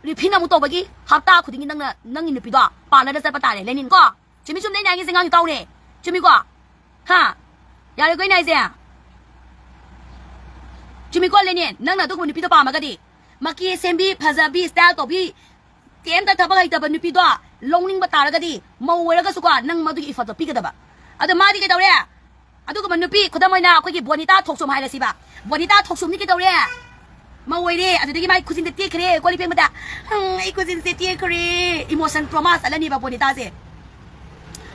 ꯔꯤꯐꯤꯟ ꯑꯃꯨꯛ ꯇꯧꯕꯒꯤ ꯍꯞꯇꯥ ꯈꯨꯗꯤꯡꯒꯤ ꯅꯪꯅ ꯅꯪꯒꯤ ꯅꯨꯄꯤꯗꯣ ꯄꯥꯔꯂꯔꯗ ꯆꯠꯄ ꯇꯥꯔꯦ, ꯂꯦꯅꯤꯟ ꯀꯣ꯫ ꯆꯨꯝꯃꯤ ꯆꯨꯝꯗꯤ ꯑꯩꯅ ꯍꯥꯏꯒꯤꯁꯦ, ꯉꯥꯡ ꯇꯥꯎꯅꯦ꯫ ꯆꯨꯝꯃꯤꯀꯣ? ꯍꯥ? ꯌꯥꯔꯦꯀꯣ ꯑꯩꯅ ꯍꯥꯏꯁꯦ? ꯆꯨꯝꯃꯤꯀꯣ ꯂꯦꯅꯤꯟ? ꯅꯪꯅ ꯑꯗꯨꯒꯨꯝꯕ ꯅꯨꯄꯤꯗꯣ ꯄꯥꯝꯃꯒꯗꯤ, ꯃꯀꯤ ꯁꯦꯝꯕꯤ, ꯐꯖꯕꯤ, ꯁ꯭ꯇꯥꯏꯜ ꯇꯧꯕꯤ, ꯀꯩꯝꯇ ꯊꯕꯛ ꯍꯩꯇꯕ ꯅꯨꯄꯤꯗꯣ ꯂꯧꯅꯤꯡꯕ ꯇꯥꯔꯒꯗꯤ, ꯃꯧ ꯑꯣꯏꯔꯒꯁꯨꯀꯣ, ꯅꯪ ꯃꯗꯨꯒꯤ ꯏꯐꯠꯇꯣ ꯄꯤꯒꯗꯕ꯫ ꯑꯗꯣ ꯃꯥꯗꯤ ꯀꯩꯗꯧꯔꯦ? ꯑꯗꯨꯒꯨꯝꯕ ꯅꯨꯄꯤ, ꯈꯨꯗꯝ ꯑꯣꯏꯅ ꯑꯩꯈꯣꯏꯒꯤ ꯕꯣꯅꯤꯇꯥ ꯊꯣꯛꯆꯣꯝ ꯍꯥꯏꯔꯁꯤꯕ꯫ ꯕꯣꯅꯤꯇꯥ ꯊꯣꯛꯆꯣꯝꯗꯤ ꯀꯩꯗꯧꯔꯦ? ꯃꯧ ꯑꯣꯏꯔꯦ, ꯑꯗꯨꯗꯒꯤ ꯃꯥꯏ ꯈꯨꯖꯤꯟꯗ ꯇꯦꯛꯈ꯭ꯔꯦ, ꯀꯣꯜ ꯂꯤꯛ ꯐꯦꯡꯕꯗ, "ꯍꯪ, ꯑꯩ ꯈꯨꯖꯤꯟꯁꯦ ꯇꯦꯛꯈ꯭ꯔꯦ"꯫ ꯏꯃꯣꯁꯟ ꯇ꯭ꯔꯣꯃꯥ ꯆꯠꯂꯅꯤꯕ ꯕꯣꯅꯤꯇꯥꯁꯦ꯫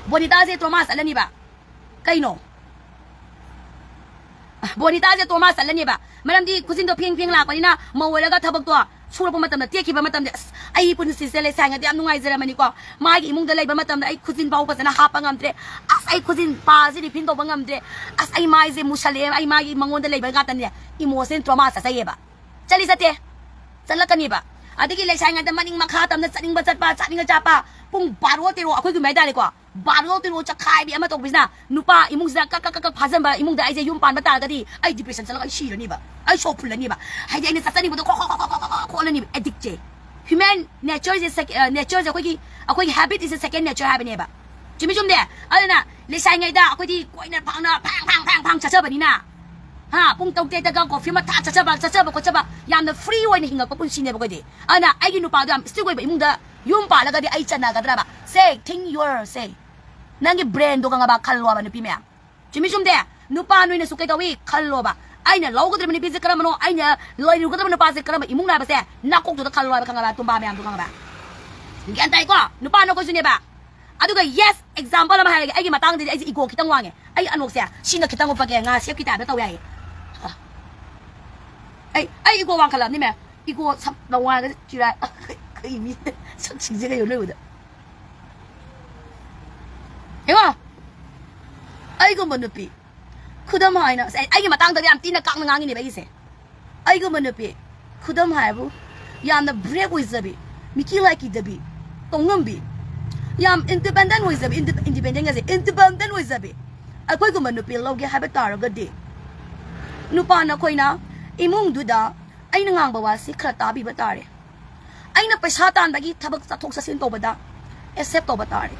ꯕꯣꯅꯤꯇꯥꯁꯦ ꯇ꯭ꯔꯣꯃꯥ ꯆꯠꯂꯅꯤꯕ꯫ ꯀꯩꯅꯣ? ꯕꯣꯅꯤꯇꯥꯁꯦ ꯇ꯭ꯔꯣꯃꯥ ꯆꯠꯂꯅꯤꯕ꯫ ꯃꯔꯝꯗꯤ ꯈꯨꯖꯤꯟꯗꯣ ꯐꯦꯡ ꯐꯦꯡ ꯂꯥꯛꯄꯅꯤꯅ, ꯃꯧ ꯑꯣꯏꯔꯒ ꯊꯕꯛꯇꯣ ꯁꯨꯔꯛꯄ ꯃꯇꯝꯗ ꯇꯦꯛꯈꯤꯕ ꯃꯇꯝꯗ, "ꯑꯁ, ꯑꯩ ꯄꯨꯟꯁꯤꯁꯦ ꯂꯩꯁꯥꯔꯤꯉꯩꯗ ꯌꯥꯝ ꯅꯨꯡꯉꯥꯏꯖꯔꯝꯕꯅꯤꯀꯣ꯫ ꯃꯥꯒꯤ ꯏꯃꯨꯡꯗ ꯂꯩꯕ ꯃꯇꯝꯗ ꯑꯩ ꯈꯨꯖꯤꯟ ꯐꯥꯎ ꯐꯖꯅ ꯍꯥꯞꯄ ꯉꯝꯗ꯭ꯔꯦ꯫ ꯑꯁ, ꯑꯩ ꯈꯨꯖꯤꯟ ꯄꯥꯁꯤ ꯔꯤꯐꯤꯟ ꯇꯧꯕ ꯉꯝꯗ꯭ꯔꯦ꯫ ꯑꯁ, ꯑꯩ ꯃꯥꯏꯁꯦ ꯃꯨꯁꯜꯂꯛꯑꯦ꯫ ꯑꯩ ꯃꯥꯒꯤ ꯃꯉꯣꯟꯗ ꯂꯩꯕ ꯉꯥꯛꯇꯅꯦ"꯫ ꯏꯃꯣꯁꯟ ꯇ꯭ꯔꯣꯃꯥ ꯆꯠꯆꯩꯌꯦꯕ꯫ ꯆꯠꯂꯤ ꯆꯠꯇꯦ? ꯆꯠꯂꯛꯀꯅꯤꯕ꯫ ꯑꯗꯒꯤ ꯂꯩꯁꯥꯏꯉꯩꯗ ꯃꯅꯤꯡ ꯃꯈꯥ ꯇꯝꯅ ꯆꯠꯅꯤꯡꯕ ꯆꯠꯄ, ꯆꯥꯅꯤꯡꯕ ꯆꯥꯄ, ꯄꯨꯡ ꯕꯥꯔꯣ ꯇꯦꯔꯣ ꯑꯩꯈꯣꯏꯒꯨꯝꯕ ꯍꯥꯏꯇꯥꯔꯦꯀꯣ, ꯕꯥꯔꯣ ꯇꯦꯔꯣ ꯆꯈꯥꯏꯕꯤ ꯑꯃ ꯇꯧꯕꯁꯤꯅ ꯅꯨꯄꯥ ꯏꯃꯨꯡꯁꯤꯗ ꯀꯛ ꯀꯛ ꯀꯛ ꯀꯛ ꯐꯥꯖꯟꯕ, ꯏꯃꯨꯡꯗ ꯑꯩꯁꯦ ꯌꯨꯝ ꯄꯥꯟꯕ ꯇꯥꯔꯒꯗꯤ ꯑꯩ ꯗꯤꯄ꯭ꯔꯦꯁꯟ ꯆꯠꯂꯒ ꯑꯩ ꯁꯤꯔꯅꯤꯕ, ꯑꯩ ꯁꯣꯛ ꯐꯨꯜꯂꯅꯤꯕ꯫ ꯍꯥꯏꯗꯤ ꯑꯩꯅ ꯆꯠꯆꯅꯤꯡꯕꯗꯣ ꯈꯣ ꯈꯣ ꯈꯣ ꯈꯣ ꯈꯣ ꯈꯣ ꯈꯣꯠꯂꯅꯤꯕ꯫ ꯑꯦꯗꯤꯛꯁꯦ, ꯍ꯭ꯌꯨꯃꯦꯟ ꯅꯦꯆꯔꯁꯦ ꯁꯦꯛ-, ꯑ, ꯅꯦꯆꯔꯁꯦ ꯑꯩꯈꯣꯏꯒꯤ, ꯑꯩꯈꯣꯏꯒꯤ ꯍꯦꯕꯤꯠ ꯏꯁ ꯑ ꯁꯦꯀꯦꯟ ꯅꯦꯆꯔ ꯍꯥꯏꯕꯅꯦꯕ꯫ ꯆꯨꯝꯃꯤ ꯆꯨꯝꯗꯦ? ꯑꯗꯨꯅ ꯂꯩꯁꯥꯏꯉꯩꯗ ꯑꯩꯈꯣꯏꯗꯤ ꯀꯣꯏꯅ ꯐꯥꯡꯅ ꯐꯥꯡ ꯐꯥꯡ ꯐꯥꯡ ꯐꯥꯡ ꯆꯠꯆꯕꯅꯤꯅ, ꯍꯥ, ꯄꯨꯡ ꯇꯔꯨꯛ ꯇꯔꯦꯠꯇꯒ ꯀꯣꯐꯤ ꯑꯃ ꯊꯥ ꯆꯠꯆꯕ, ꯆꯠꯆꯕ ꯈꯣꯠꯆꯕ, ꯌꯥꯝꯅ ꯐ꯭ꯔꯤ ꯑꯣꯏꯅ ꯍꯤꯡꯉꯛꯄ ꯄꯨꯟꯁꯤꯅꯦꯕ ꯑꯩꯈꯣꯏꯗꯤ꯫ ꯑꯗꯨꯅ ꯑꯩꯒꯤ ꯅꯨꯄꯥꯗꯣ ꯌꯥꯝ ꯁ꯭ꯇ꯭ꯔꯤꯛ ꯑꯣꯏꯕ ꯏꯃꯨꯡꯗ ꯌꯨꯝ ꯄꯥꯜꯂꯒꯗꯤ ꯑꯩ ꯆꯟꯅꯒꯗ꯭ꯔꯕ? ꯁꯦ, ꯊꯤꯡ ꯌꯣꯔ ꯁꯦ꯫ ꯅꯪꯒꯤ ꯕ꯭ꯔꯦꯟꯗꯣ ꯈꯪꯉꯕ? ꯈꯜꯂꯣꯕ, ꯅꯨꯄꯤ ꯃꯌꯥꯝ꯫ ꯆꯨꯝꯃꯤ ꯆꯨꯝꯗꯦ? ꯅꯨꯄꯥ ꯅꯣꯏꯅꯁꯨ ꯀꯩꯗꯧꯏ? ꯈꯜꯂꯣꯕ꯫ ꯑꯩꯅ ꯂꯧꯒꯗꯕ ꯅꯨꯄꯤꯁꯦ ꯀꯔꯝꯕꯅꯣ? ꯑꯩꯅ ꯂꯩꯔꯨꯒꯗꯕ ꯅꯨꯄꯥꯁꯦ ꯀꯔꯝꯕ ꯏꯃꯨꯡꯅ ꯍꯥꯏꯕꯁꯦ ꯅꯥꯀꯣꯛꯇꯨꯗ ꯈꯜꯂꯣ ꯍꯥꯏꯕ, ꯈꯪꯉꯕ? ꯇꯨꯝꯕꯥ ꯃꯌꯥꯝꯗꯣ ꯈꯪꯉꯕ? ꯒ꯭ꯌꯥꯟ ꯇꯥꯏꯀꯣ? ꯅꯨꯄꯥ ꯅꯈꯣꯏꯁꯨꯅꯦꯕ꯫ ꯑꯗꯨꯒ ꯌꯦꯁ, ꯑꯦꯛꯖꯥꯝꯄꯜ ꯑꯃ ꯍꯥꯏꯔꯒꯦ, ꯑꯩꯒꯤ ꯃꯇꯥꯡꯗꯗꯤ ꯑꯩꯁꯦ ꯏꯒꯣ ꯈꯤꯇꯪ ꯋꯥꯡꯉꯦ꯫ ꯑꯩ ꯑꯅꯣꯛꯁꯦ ꯁꯤꯅ ꯈꯤꯇꯪ ꯎꯞꯄꯒꯦ, ꯉꯥ ꯁꯦꯞꯀꯤ ꯇꯥꯏꯞꯇ ꯇꯧ ꯌꯥꯏꯌꯦ꯫ ꯑꯩ, ꯑꯩ ꯏꯒꯣ ꯋꯥꯡꯈꯠꯂꯕꯅꯤꯃꯦ꯫ ꯏꯒꯣ ꯁꯝ ꯋꯥꯡꯉꯒ ꯆꯤꯔꯥꯏ꯫ ꯀꯩ ꯃꯤ ꯁꯛꯁꯤꯡꯁꯦ ꯀꯩꯅꯣ ꯂꯣꯏꯕꯗ꯫ ꯌꯦꯡꯉꯣ, ꯑꯩꯒꯨꯝꯕ ꯅꯨꯄꯤ, ꯈꯨꯗꯝ ꯍꯥꯏꯅ, ꯑꯁ, ꯑꯩ, ꯑꯩꯒꯤ ꯃꯇꯥꯡꯗꯗꯤ ꯌꯥꯝ ꯊꯤꯅ ꯀꯥꯛꯅ ꯉꯥꯡꯉꯤꯅꯦꯕ ꯑꯩꯒꯤꯁꯦ꯫ ꯑꯩꯒꯨꯝꯕ ꯅꯨꯄꯤ, ꯈꯨꯗꯝ ꯍꯥꯏꯕꯨ, ꯌꯥꯝꯅ ꯕ꯭ꯔꯦꯞ ꯑꯣꯏꯖꯕꯤ, ꯃꯤꯀꯤ ꯂꯥꯏꯀꯤꯗꯕꯤ, ꯇꯧꯉꯝꯕꯤ, ꯌꯥꯝ ꯏꯟꯗꯤꯄꯦꯟꯗꯦꯟ ꯑꯣꯏꯖꯕꯤ, ꯏꯟꯗꯤꯄꯦꯟꯗꯦꯟꯒꯁꯦ ꯏꯟꯗꯤꯄꯦꯟꯗꯦꯟ ꯑꯣꯏꯖꯕꯤ, ꯑꯩꯈꯣꯏꯒꯨꯝꯕ ꯅꯨꯄꯤ ꯂꯧꯒꯦ ꯍꯥꯏꯕ ꯇꯥꯔꯒꯗꯤ, ꯅꯨꯄꯥ ꯅꯈꯣꯏꯅ ꯏꯃꯨꯡꯗꯨꯗ ꯑꯩꯅ ꯉꯥꯡꯕ ꯋꯥꯁꯤ ꯈꯔ ꯇꯥꯕꯤꯕ ꯇꯥꯔꯦ꯫ ꯑꯩꯅ ꯄꯩꯁꯥ ꯇꯥꯟꯕꯒꯤ ꯊꯕꯛ ꯆꯠꯊꯣꯛ ꯆꯠꯁꯤꯟ ꯇꯧꯕꯗ ꯑꯦꯛꯁꯦꯞ ꯇꯧꯕ ꯇꯥꯔꯦ꯫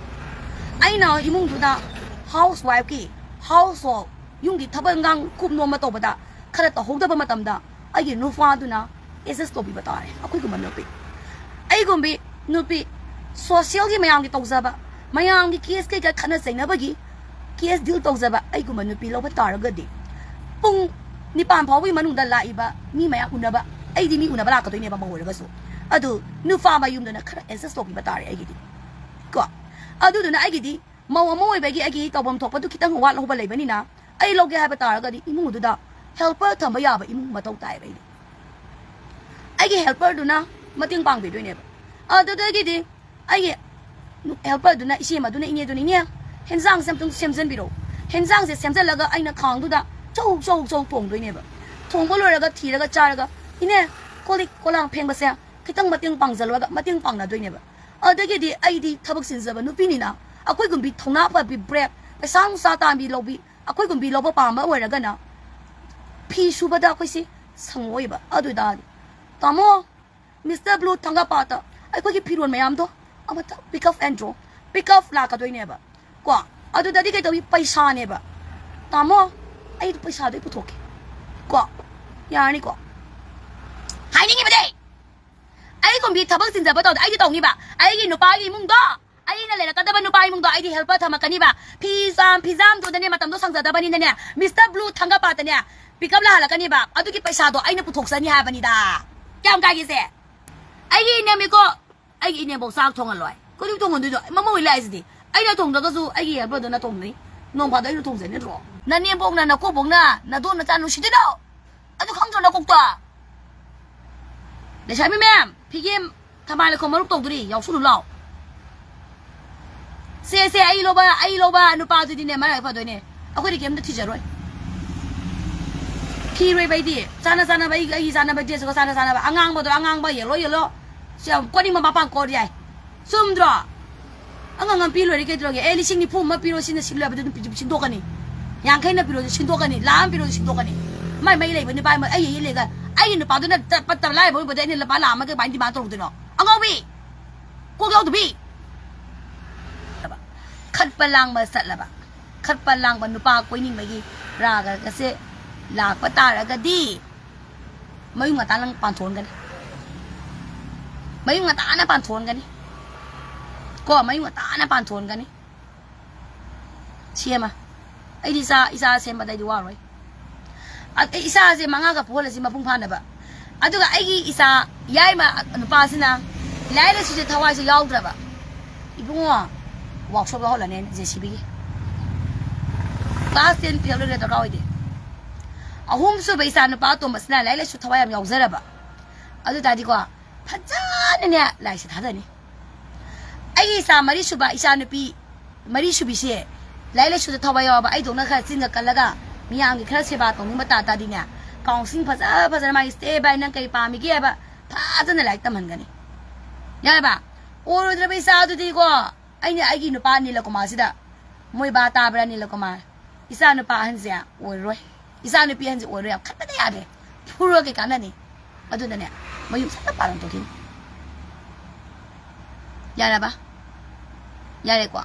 ꯑꯩꯅ ꯏꯃꯨꯡꯗꯨꯗ ꯍꯥꯎꯁ ꯋꯥꯏꯐꯀꯤ, ꯍꯥꯎꯁ ꯍꯣꯜ, ꯌꯨꯝꯒꯤ ꯊꯕꯛ ꯏꯟꯈꯥꯡ ꯀꯨꯞ ꯅꯣꯝꯕ ꯇꯧꯕꯗ ꯈꯔ ꯇꯧꯍꯧꯗꯕ ꯃꯇꯝꯗ ꯑꯩꯒꯤ ꯅꯨꯄꯥꯗꯨꯅ ꯑꯦꯗꯖꯁ ꯇꯧꯕꯤꯕ ꯇꯥꯔꯦ꯫ ꯑꯩꯈꯣꯏꯒꯨꯝꯕ ꯅꯨꯄꯤ, ꯑꯩꯒꯨꯝꯕꯤ ꯅꯨꯄꯤ, ꯁꯣꯁꯤꯌꯦꯜꯒꯤ ꯃꯌꯥꯝꯒꯤ ꯇꯧꯖꯕ, ꯃꯌꯥꯝꯒꯤ ꯀꯦꯁ ꯀꯩꯀꯥ ꯈꯠꯅ ꯆꯩꯅꯕꯒꯤ ꯀꯦꯁ ꯗꯤꯜ ꯇꯧꯖꯕ ꯑꯩꯒꯨꯝꯕ ꯅꯨꯄꯤ ꯂꯧꯕ ꯇꯥꯔꯒꯗꯤ, ꯄꯨꯡ ꯅꯤꯄꯥꯟ ꯐꯥꯎꯕꯒꯤ ꯃꯅꯨꯡꯗ ꯂꯥꯛꯏꯕ ꯃꯤ ꯃꯌꯥꯝ ꯎꯅꯕ, ꯑꯩꯗꯤ ꯃꯤ ꯎꯅꯕ ꯂꯥꯛꯀꯗꯣꯏꯅꯦꯕ, ꯃꯧ ꯑꯣꯏꯔꯒꯁꯨ꯫ ꯑꯗꯨ ꯅꯨꯄꯥ ꯃꯌꯨꯝꯗꯨꯅ ꯈꯔ ꯑꯦꯗꯖꯁ ꯇꯧꯕꯤꯕ ꯇꯥꯔꯦ ꯑꯩꯒꯤꯗꯤ, ꯀꯣ꯫ ꯑꯗꯨꯗꯨꯅ ꯑꯩꯒꯤꯗꯤ ꯃꯧ ꯑꯃ ꯑꯣꯏꯕꯒꯤ ꯑꯩꯒꯤ ꯇꯧꯐꯝ ꯊꯣꯛꯄꯗꯨ ꯈꯤꯇꯪ ꯋꯥꯠꯍꯧꯕ ꯂꯩꯕꯅꯤꯅ, ꯑꯩ ꯂꯧꯒꯦ ꯍꯥꯏꯕ ꯇꯥꯔꯒꯗꯤ ꯏꯃꯨꯡꯗꯨꯗ ꯍꯦꯜꯄꯔ ꯊꯝꯕ ꯌꯥꯕ ꯏꯃꯨꯡ ꯃꯊꯧ ꯇꯥꯏꯌꯦꯕ ꯑꯩꯗꯤ꯫ ꯑꯩꯒꯤ ꯍꯦꯜꯄꯔꯗꯨꯅ ꯃꯇꯦꯡ ꯄꯥꯡꯕꯤꯗꯣꯏꯅꯦꯕ꯫ ꯑꯗꯨꯗꯒꯤꯗꯤ ꯑꯩꯒꯤ ꯍꯦꯜꯄꯔꯗꯨꯅ, ꯏꯆꯦ ꯑꯃꯗꯨꯅ, ꯏꯅꯦꯗꯨꯅ, "ꯏꯅꯦ, ꯍꯦꯟꯖꯥꯡꯁꯦ ꯑꯝꯇꯪ ꯁꯦꯝꯖꯟꯕꯤꯔꯛꯑꯣ"꯫ ꯍꯦꯟꯖꯥꯡꯁꯦ ꯁꯦꯝꯖꯜꯂꯒ ꯑꯩꯅ ꯈꯥꯡꯗꯨꯗ ꯆꯧ ꯆꯧ ꯆꯧ ꯊꯣꯡꯗꯣꯏꯅꯦꯕ꯫ ꯊꯣꯡꯕ ꯂꯣꯏꯔꯒ ꯊꯤꯔꯒ ꯆꯥꯔꯒ, "ꯏꯅꯦ, ꯀꯣꯜ ꯂꯤꯛ ꯀꯣꯂꯥꯡ ꯐꯦꯡꯕꯁꯦ ꯈꯤꯇꯪ ꯃꯇꯦꯡ ꯄꯥꯡꯖꯜꯂꯨꯔꯒ ꯃꯇꯦꯡ ꯄꯥꯡꯅꯗꯣꯏꯅꯦꯕ꯫ ꯑꯗꯒꯤꯗꯤ ꯑꯩꯗꯤ ꯊꯕꯛ ꯆꯤꯟꯖꯕ ꯅꯨꯄꯤꯅꯤꯅ, ꯑꯩꯈꯣꯏꯒꯨꯝꯕꯤ ꯊꯧꯅꯥ ꯐꯕꯤ, ꯕ꯭ꯔꯦꯞ, ꯄꯩꯁꯥ ꯅꯨꯡꯁꯥ ꯇꯥꯟꯕꯤ ꯂꯧꯕꯤ, ꯑꯩꯈꯣꯏꯒꯨꯝꯕꯤ ꯂꯧꯕ ꯄꯥꯝꯕ ꯑꯣꯏꯔꯒꯅ ꯐꯤ ꯁꯨꯕꯗ ꯑꯩꯈꯣꯏꯁꯤ ꯁꯪꯉꯣꯏꯕ꯫ ꯑꯗꯨ ꯑꯣꯏꯇꯥꯔꯗꯤ ꯇꯥꯃꯣ, ꯃꯤꯁꯇꯔ ꯕ꯭ꯂꯨ ꯊꯥꯡꯒꯄꯥꯠꯇ ꯑꯩꯈꯣꯏꯒꯤ ꯐꯤꯔꯣꯜ ꯃꯌꯥꯝꯗꯣ ꯑꯃꯇ pick up and drop, pick up ꯂꯥꯛꯀꯗꯣꯏꯅꯦꯕ꯫ ꯀꯣ, ꯑꯗꯨꯗꯗꯤ ꯀꯩꯗꯧꯏ? ꯄꯩꯁꯥꯅꯦꯕ꯫ ꯇꯥꯃꯣ, ꯑꯩ ꯄꯩꯁꯥꯗꯣ ꯑꯩ ꯄꯨꯊꯣꯛꯀꯦ꯫ ꯀꯣ, ꯌꯥꯔꯅꯤꯀꯣ? ꯍꯥꯏꯅꯤꯡꯉꯤꯕꯗꯤ ꯑꯩꯒꯨꯝꯕꯤ ꯊꯕꯛ ꯆꯤꯟꯖꯕ ꯇꯧꯗ ꯑꯩꯗꯤ ꯇꯧꯅꯤꯕ꯫ ꯑꯩꯒꯤ ꯅꯨꯄꯥꯒꯤ ꯏꯃꯨꯡꯗꯣ, ꯑꯩꯅ ꯂꯩꯔꯛꯀꯗꯕ ꯅꯨꯄꯥ ꯏꯃꯨꯡꯗꯣ ꯑꯩꯗꯤ helper ꯊꯝꯃꯛꯀꯅꯤꯕ꯫ ꯐꯤꯖꯥꯝ ꯐꯤꯖꯥꯝꯗꯨꯗꯅꯦ ꯃꯇꯝꯗꯣ ꯁꯪꯖꯗꯕꯅꯤꯅꯅꯦ, ꯃꯤꯁꯇꯔ ꯕ꯭ꯂꯨ ꯊꯥꯡꯒꯄꯥꯠꯇꯅꯦ pick up ꯂꯥꯛꯍꯜꯂꯛꯀꯅꯤꯕ꯫ ꯑꯗꯨꯒꯤ ꯄꯩꯁꯥꯗꯣ ꯑꯩꯅ ꯄꯨꯊꯣꯛꯆꯅꯤ ꯍꯥꯏꯕꯅꯤꯗ꯫ ꯀꯌꯥꯝ ꯀꯥꯏꯒꯦꯁꯦ? ꯑꯩꯒꯤ ꯏꯅꯦꯝꯅꯤꯀꯣ, ꯑꯩꯒꯤ ꯏꯅꯦꯝꯕꯣꯛ ꯆꯥꯛ ꯊꯣꯡꯍꯜꯂꯣꯏ꯫ ꯀꯩꯗꯧ ꯊꯣꯡꯍꯟꯗꯣꯏꯅꯣ? ꯃꯃꯧ ꯏꯂꯥꯏꯁꯤꯗꯤ ꯑꯩꯅ ꯊꯣꯡꯗ꯭ꯔꯒꯁꯨ ꯑꯩꯒꯤ helperꯗꯨꯅ ꯊꯣꯡꯅꯤ꯫ ꯅꯣꯡ ꯐꯥꯗꯣꯛ ꯑꯩꯅ ꯊꯣꯡꯖꯩ ꯅꯠꯇ꯭ꯔꯣ? ꯅꯅꯦꯝꯕꯣꯛꯅ ꯅꯀꯨꯕꯣꯛꯅ ꯅꯗꯣꯟ ꯅꯆꯥ ꯅꯨꯡꯁꯤꯗꯣꯏꯅꯣ? ꯑꯗꯨ ꯈꯪꯗ꯭ꯔꯣ ꯅꯀꯣꯛꯇꯣ? ꯂꯩꯁꯥꯕꯤ ꯃꯌꯥꯝ, ꯐꯤꯒꯦꯝ ꯊꯝꯕꯥꯜ ꯂꯩꯈꯣꯝ ꯃꯔꯨꯞ ꯇꯧꯗꯣꯔꯤ, ꯌꯥꯎꯁꯨꯅꯨ ꯂꯥꯎ꯫ ꯁꯦ, ꯁꯦ, ꯑꯩ ꯂꯧꯕ, ꯑꯩ ꯂꯧꯕ ꯅꯨꯄꯥꯗꯨꯗꯤꯅꯦ ꯃꯔꯥꯏ ꯐꯗꯣꯏꯅꯦ꯫ ꯑꯩꯈꯣꯏꯗꯤ ꯀꯩꯝꯇ ꯊꯤꯖꯔꯣꯏ꯫ ꯊꯤꯔꯣꯏꯕ ꯑꯩꯗꯤ꯫ ꯆꯥꯅ ꯆꯥꯅꯕ, ꯑꯩ, ꯑꯩꯒꯤ ꯆꯥꯅꯕ dressꯀ ꯆꯥꯅ ꯆꯥꯅꯕ꯫ ꯑꯉꯥꯡꯕꯗꯣ ꯑꯉꯥꯡꯕ, yellow, yellow꯫ ꯁꯤ ꯌꯥꯝ ꯀꯣꯅꯤꯡꯕ ꯃꯄꯥꯟ ꯀꯣꯠ ꯌꯥꯏ꯫ ꯆꯨꯝꯗ꯭ꯔꯣ? ꯑꯉꯥꯡ ꯑꯃ ꯄꯤ ꯂꯣꯏꯔꯦ, ꯀꯩꯗꯧꯔꯒꯦ? ꯑꯦ, ꯂꯤꯁꯤꯡ ꯅꯤꯐꯨ ꯑꯃ ꯄꯤꯔꯣ, ꯁꯤꯅ ꯁꯤꯜꯂꯨ ꯍꯥꯏꯕꯗꯨ ꯑꯗꯨꯝ ꯄꯤ-, ꯁꯤꯟꯗꯣꯛꯀꯅꯤ꯫ ꯌꯥꯡꯈꯩꯅ ꯄꯤꯔꯣꯁꯨ ꯁꯤꯟꯗꯣꯛꯀꯅꯤ, ꯂꯥꯈ ꯑꯃ ꯄꯤꯔꯣꯁꯨ ꯁꯤꯟꯗꯣꯛꯀꯅꯤ꯫ ꯃꯥꯏ ꯃꯩ ꯂꯩꯕ ꯅꯨꯄꯥ ꯑꯃ ꯑꯩ ꯍꯦꯛ ꯂꯩꯒ, ꯑꯩꯒꯤ ꯅꯨꯄꯥꯗꯨꯅ ꯇ-, ꯄꯠꯇꯕ ꯂꯥꯏꯔꯕ ꯑꯣꯏꯕꯗ ꯑꯩꯅ ꯂꯨꯄꯥ ꯂꯥꯈ ꯑꯃꯒ ꯀꯃꯥꯏꯅ demand ꯇꯧꯔꯨꯗꯣꯏꯅꯣ? ꯑꯉꯥꯎꯕꯤ! ꯀꯣꯛ ꯌꯥꯎꯗꯕꯤ! ꯈꯠꯄ ꯂꯥꯡꯕ ꯆꯠꯂꯕ, ꯈꯠꯄ ꯂꯥꯡꯕ ꯅꯨꯄꯥ ꯀꯣꯏꯅꯤꯡꯕꯒꯤ ꯔꯥꯒꯁꯦ ꯂꯥꯛꯄ ꯇꯥꯔꯒꯗꯤ, ꯃꯌꯨꯝ ꯉꯟꯇꯥꯅ ꯄꯥꯟꯊꯣꯛꯍꯟꯒꯅꯤ꯫ ꯃꯌꯨꯝ ꯉꯟꯇꯥꯅ ꯄꯥꯟꯊꯣꯛꯍꯟꯒꯅꯤ꯫ ꯀꯣ, ꯃꯌꯨꯝ ꯉꯟꯇꯥꯅ ꯄꯥꯟꯊꯣꯛꯍꯟꯒꯅꯤ꯫ ꯁꯦꯝꯃ꯫ ꯑꯩꯗꯤ ꯏꯆꯥ, ꯏꯆꯥ ꯁꯦꯝꯕꯗ ꯑꯩꯗꯤ ꯋꯥꯔꯣꯏ꯫ ꯑ-, ꯑꯩ ꯏꯆꯥꯁꯦ ꯃꯉꯥꯒ ꯄꯣꯛꯍꯜꯂꯁꯤ ꯃꯄꯨꯡ ꯐꯥꯅꯕ꯫ ꯑꯗꯨꯒ ꯑꯩꯒꯤ ꯏꯆꯥ ꯌꯥꯏꯃ ꯅꯨꯄꯥꯁꯤꯅ ꯂꯥꯏꯔꯤꯛ ꯂꯥꯏꯁꯨꯁꯦ ꯊꯋꯥꯏꯁꯦ ꯌꯥꯎꯗ꯭ꯔꯕ꯫ ꯏꯕꯨꯡꯉꯣ, workshop ꯂꯧꯍꯜꯂꯅꯤ ꯑꯩꯅ JCBꯒꯤ꯫ Class ten twelve ꯂꯣꯏꯔꯦ ꯗꯔꯀꯥꯔ ꯑꯣꯏꯗꯦ꯫ ꯑꯍꯨꯝꯁꯨꯕ ꯏꯆꯥ ꯅꯨꯄꯥ ꯑꯇꯣꯝꯕꯁꯤꯅ ꯂꯥꯏꯔꯤꯛ ꯂꯥꯏꯁꯨ ꯊꯋꯥꯏ ꯌꯥꯝ ꯌꯥꯎꯖꯔꯕ꯫ ꯑꯗꯨ ꯇꯥꯔꯗꯤꯀꯣ, ꯐꯖꯅꯅꯦ ꯂꯥꯏꯔꯤꯛꯁꯦ ꯊꯥꯗꯅꯤ꯫ ꯑꯩꯒꯤ ꯏꯆꯥ ꯃꯔꯤꯁꯨꯕ, ꯏꯆꯥ ꯅꯨꯄꯤ ꯃꯔꯤꯁꯨꯕꯤꯁꯦ ꯂꯥꯏꯔꯤꯛ ꯂꯥꯏꯁꯨꯗ ꯊꯋꯥꯏ ꯌꯥꯎꯕ, ꯑꯩꯗꯧꯅ ꯈꯔ ꯆꯤꯟꯒ ꯀꯜꯂꯒ ꯃꯤꯌꯥꯝꯒꯤ ꯈꯔ ꯁꯦꯕꯥ ꯇꯧꯅꯤꯡꯕ ꯇꯥ ꯇꯥꯔꯗꯤꯅꯦ, counselling ꯐꯖ ꯐꯖꯅ ꯃꯥꯒꯤ step by ꯅꯪ ꯀꯔꯤ ꯄꯥꯝꯃꯤꯒꯦ ꯍꯥꯏꯕ ꯐꯖꯅ ꯂꯥꯏꯔꯤꯛ ꯇꯝꯍꯟꯒꯅꯤ꯫ ꯌꯥꯔꯕ? ꯑꯣꯏꯔꯣꯏꯗ꯭ꯔꯕ ꯏꯆꯥꯗꯨꯗꯤꯀꯣ, ꯑꯩꯅ ꯑꯩꯒꯤ ꯅꯨꯄꯥ ꯅꯤꯂꯀꯨꯃꯥꯔꯁꯤꯗ, ꯃꯣꯏ ꯕꯥ ꯇꯥꯕ꯭ꯔꯥ ꯅꯤꯂꯀꯨꯃꯥꯔ? ꯏꯆꯥ ꯅꯨꯄꯥ ꯑꯍꯟꯁꯦ ꯑꯣꯏꯔꯣꯏ, ꯏꯆꯥ ꯅꯨꯄꯤ ꯑꯍꯟꯁꯦ ꯑꯣꯏꯔꯣꯏ, ꯌꯥꯝ ꯈꯟꯕꯗ ꯌꯥꯗꯦ꯫ ꯐꯨꯔꯒ ꯀꯩ ꯀꯥꯟꯅꯅꯤ? ꯑꯗꯨꯅꯅꯦ, ꯃꯌꯨꯝ ꯁꯠ ꯁꯠ ꯄꯥꯜꯂꯣꯟ ꯇꯧꯈꯤꯅꯤ꯫ ꯌꯥꯔꯕ? ꯌꯥꯔꯦꯀꯣ?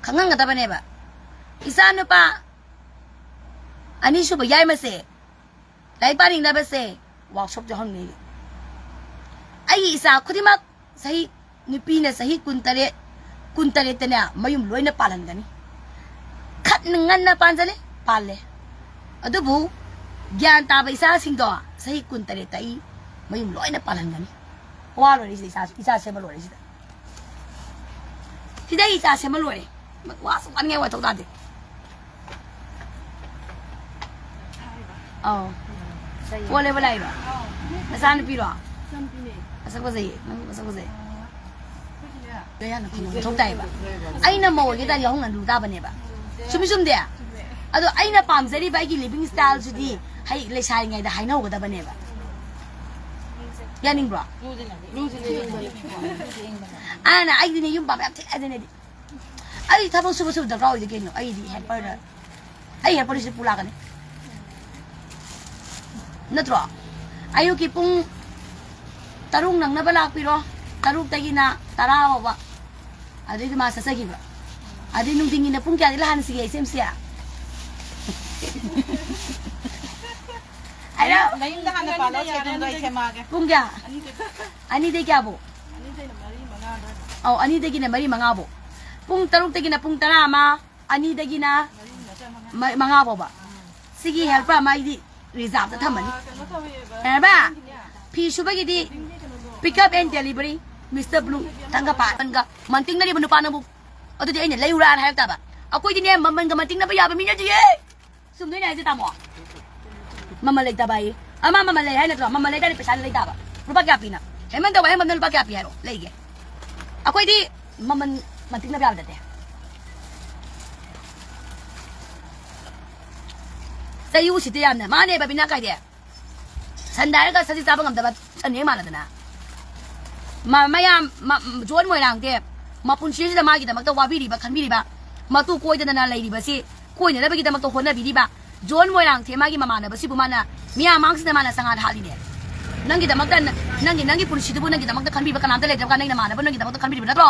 ꯈꯪꯍꯟꯒꯗꯕꯅꯦꯕ꯫ ꯏꯆꯥ ꯅꯨꯄꯥ ꯑꯅꯤꯁꯨꯕ ꯌꯥꯏꯃꯁꯦ ꯂꯥꯏꯔꯤꯛ ꯄꯥꯅꯤꯡꯗꯕꯁꯦ ꯋꯥꯔꯛꯁꯣꯞ ꯌꯥꯎꯍꯟꯒꯅꯤ꯫ ꯑꯩꯒꯤ ꯏꯆꯥ ꯈꯨꯗꯤꯡꯃꯛ ꯆꯍꯤ, ꯅꯨꯄꯤꯅ ꯆꯍꯤ ꯀꯨꯟꯇꯔꯦꯠ, ꯀꯨꯟꯇꯔꯦꯠꯇꯅꯦ ꯃꯌꯨꯝ ꯂꯣꯏꯅ ꯄꯥꯜꯍꯟꯒꯅꯤ꯫ ꯈꯠꯅ ꯉꯟꯅ ꯄꯥꯟꯖꯅꯤ, ꯄꯥꯜꯂꯦ꯫ ꯑꯗꯨꯕꯨ ꯒ꯭ꯌꯥꯟ ꯇꯥꯕ ꯏꯆꯥꯁꯤꯡꯗꯣ ꯆꯍꯤ ꯀꯨꯟꯇꯔꯦꯠꯇ ꯑꯩ ꯃꯌꯨꯝ ꯂꯣꯏꯅ ꯄꯥꯜꯍꯟꯒꯅꯤ꯫ ꯋꯥ ꯂꯣꯏꯔꯦ ꯁꯤꯗ, ꯏꯆꯥ, ꯏꯆꯥ ꯁꯦꯝꯕ ꯂꯣꯏꯔꯦ ꯁꯤꯗ꯫ ꯁꯤꯗ ꯑꯩ ꯏꯆꯥ ꯁꯦꯝꯕ ꯂꯣꯏꯔꯦ꯫ ꯋꯥꯁꯨ ꯋꯥꯅꯤꯡꯉꯥꯏ ꯋꯥꯊꯣꯛ ꯇꯥꯗꯦ꯫ ꯑꯧ꯫ ꯀꯣꯜꯂꯦꯕ ꯂꯥꯛꯏꯔꯣ? ꯅꯆꯥꯅꯨꯄꯤꯔꯣ? ꯃꯁꯛ ꯐꯖꯩꯌꯦ꯫ ꯅꯪ ꯃꯁꯛ ꯐꯖꯩ꯫ ꯀꯌꯥꯅ ꯐꯅ ꯊꯣꯛ ꯇꯥꯏꯕ꯫ ꯑꯩꯅ ꯃꯧ ꯑꯣꯏꯒꯦ ꯇꯥꯔꯗꯤ ꯌꯥꯍꯧ ꯉꯟꯂꯨ ꯇꯥꯕꯅꯦꯕ꯫ ꯆꯨꯝꯃꯤ ꯆꯨꯝꯗꯦ? ꯑꯗꯣ ꯑꯩꯅ ꯄꯥꯝꯖꯔꯤꯕ ꯑꯩꯒꯤ ꯂꯤꯕꯤꯡ ꯁ꯭ꯇꯥꯏꯜꯁꯤꯗꯤ ꯍꯌꯦꯡ ꯂꯩꯁꯥꯔꯤꯉꯩꯗ ꯍꯥꯏꯅꯍꯧꯒꯗꯕꯅꯦꯕ꯫ ꯌꯥꯅꯤꯡꯕ꯭ꯔꯣ? ꯑꯅ ꯑꯩꯗꯤꯅꯦ ꯌꯨꯝ ꯄꯥꯟꯕ ꯌꯥꯝ ꯊꯤ ꯍꯥꯏꯗꯅꯦꯗꯤ꯫ ꯑꯩ ꯊꯕꯛ ꯁꯨꯕ ꯁꯨꯕ ꯗꯔꯀꯥꯔ ꯑꯣꯏꯗꯦ ꯀꯩꯅꯣ꯫ ꯑꯩꯗꯤ ꯍꯦꯜꯄꯔꯗ, ꯑꯩ ꯍꯦꯜꯄꯔꯁꯤ ꯄꯨ ꯂꯥꯛꯀꯅꯤ꯫ ꯅꯠꯇ꯭ꯔꯣ? ꯑꯌꯨꯛꯀꯤ ꯄꯨꯡ ꯇꯔꯨꯛ ꯅꯪꯅꯕ ꯂꯥꯛꯄꯤꯔꯣ꯫ ꯇꯔꯨꯛꯇꯒꯤꯅ ꯇꯔꯥ ꯐꯥꯎꯕ꯫ ꯑꯗꯨꯏꯗꯤ ꯃꯥ ꯆꯠꯆꯈꯤꯕ꯫ ꯑꯗꯩ ꯅꯨꯡꯊꯤꯟꯒꯤꯅ ꯄꯨꯡ ꯀꯌꯥꯗꯒꯤ ꯂꯥꯛꯍꯟꯁꯤꯒꯦ, ꯏꯆꯦꯝꯁꯦ? ꯍꯥꯏꯔꯣ꯫ ꯅꯌꯨꯝꯗ ꯍꯥꯟꯅ ꯄꯥꯜꯂꯣ, ꯁꯦꯗꯨꯜꯗꯣ ꯑꯩ ꯁꯦꯝꯃꯛꯑꯒꯦ꯫ ꯄꯨꯡ ꯀꯌꯥ? ꯑꯅꯤꯗꯒꯤ ꯀꯌꯥꯕꯨ? ꯑꯅꯤꯗꯩꯅ ꯃꯔꯤ, ꯃꯉꯥ ꯑꯗꯨꯋꯥꯏꯗ꯫ ꯑꯧ, ꯑꯅꯤꯗꯒꯤꯅ ꯃꯔꯤ, ꯃꯉꯥꯕꯨ꯫ ꯄꯨꯡ ꯇꯔꯨꯛꯇꯒꯤꯅ ꯄꯨꯡ ꯇꯔꯥ ꯑꯃ, ꯑꯅꯤꯗꯒꯤꯅ ꯃꯔꯤ, ꯃꯉꯥ ꯐꯥꯎꯕ꯫ ꯁꯤꯒꯤ ꯍꯦꯜꯄꯔ ꯑꯃ ꯑꯩꯗꯤ ꯔꯤꯖꯥꯕꯇ ꯊꯝꯃꯅꯤ꯫ ꯑꯥ, ꯀꯩꯅꯣ ꯇꯧꯋꯦꯕ, ꯍꯦꯔꯕ? ꯅꯪꯒꯤꯅꯦ꯫ ꯐꯤ ꯁꯨꯕꯒꯤꯗꯤ building ꯗꯤ ꯀꯩꯅꯣꯗꯣ, pick up and delivery, Mister Blue, ꯊꯪꯒꯄꯥꯠ꯫ ꯃꯟꯇꯤꯡꯅꯔꯤꯕ ꯅꯨꯄꯥ ꯅꯪꯕꯨ ꯑꯗꯨꯗꯤ ꯑꯩꯅ ꯂꯩꯌꯨꯔꯥꯅ ꯍꯥꯏꯔꯛ ꯇꯥꯕ꯫ ꯑꯩꯈꯣꯏꯗꯤꯅꯦ, ꯃꯃꯜꯒ ꯃꯟꯇꯤꯡꯅꯕ ꯌꯥꯕ ꯃꯤ ꯅꯠꯇꯤꯌꯦ꯫ ꯆꯨꯝꯗꯣꯏꯅꯦ ꯍꯥꯏꯁꯦ, ꯇꯥꯃꯣ? ꯃꯃꯜ ꯂꯩꯇꯕ ꯑꯩ꯫ ꯑꯃ ꯃꯃꯜ ꯂꯩ ꯍꯥꯏ ꯅꯠꯇ꯭ꯔꯣ? ꯃꯃꯜ ꯂꯩꯇꯥꯔꯗꯤ ꯄꯩꯁꯥ ꯂꯩꯇꯥꯕ꯫ ꯂꯨꯄꯥ ꯀꯌꯥ ꯄꯤꯅ? ꯍꯦꯃꯟ ꯇꯧꯕ ꯍꯦꯃꯟꯗ ꯂꯨꯄꯥ ꯀꯌꯥ ꯄꯤ ꯍꯥꯏꯔꯣ? ꯂꯩꯒꯦ꯫ ꯑꯩꯈꯣꯏꯗꯤ ꯃꯃꯜ ꯃꯟꯇꯤꯛꯅꯕ ꯌꯥꯕ ꯅꯠꯇꯦ꯫ ꯆꯩ ꯎꯁꯤꯠꯇꯦ ꯌꯥꯝꯅ꯫ ꯃꯥꯅꯦ ꯕꯕꯤꯅꯥ ꯀꯥꯏꯗꯦ꯫ ꯁꯟꯗ ꯍꯥꯏꯔꯒ ꯁꯖꯤꯛ ꯆꯥꯕ ꯉꯝꯗꯕ ꯁꯟ ꯍꯦꯛ ꯃꯥꯟꯅꯗꯅ꯫ ꯃ-, ꯃꯌꯥꯝ, ꯃ-, ꯖꯣꯟ ꯃꯣꯏꯔꯥꯡꯗꯤ ꯃꯄꯨꯟꯁꯤꯁꯤꯗ ꯃꯥꯒꯤꯗꯃꯛꯇ ꯋꯥꯕꯤꯔꯤꯕ, ꯈꯟꯕꯤꯔꯤꯕ, ꯃꯇꯨ ꯀꯣꯏꯗꯗꯅ ꯂꯩꯔꯤꯕꯁꯤ, ꯀꯣꯏꯅꯅꯕꯒꯤꯗꯃꯛꯇ ꯍꯣꯠꯅꯕꯤꯔꯤꯕ ꯖꯣꯟ ꯃꯣꯏꯔꯥꯡꯊꯦꯝ ꯃꯥꯒꯤ ꯃꯃꯥꯟꯅꯕꯁꯤꯕꯨ ꯃꯥꯅ ꯃꯤꯌꯥꯝ ꯃꯥꯡꯁꯤꯗ ꯃꯥꯅ ꯆꯉꯥ ꯊꯥꯜꯂꯤꯅꯦ꯫ ꯅꯪꯒꯤꯗꯃꯛꯇ ꯅ-, ꯅꯪꯒꯤ, ꯅꯪꯒꯤ ꯄꯨꯟꯁꯤꯗꯨꯕꯨ ꯅꯪꯒꯤꯗꯃꯛꯇ ꯈꯟꯕꯤꯕ ꯀꯅꯥꯝꯇ ꯂꯩꯇ꯭ꯔꯕ ꯀꯥꯟꯗ ꯅꯪꯒꯤ ꯅꯃꯥꯟꯅꯕ ꯅꯪꯒꯤꯗꯃꯛꯇ ꯈꯟꯕꯤꯔꯤꯕ ꯅꯠꯇ꯭ꯔꯣ?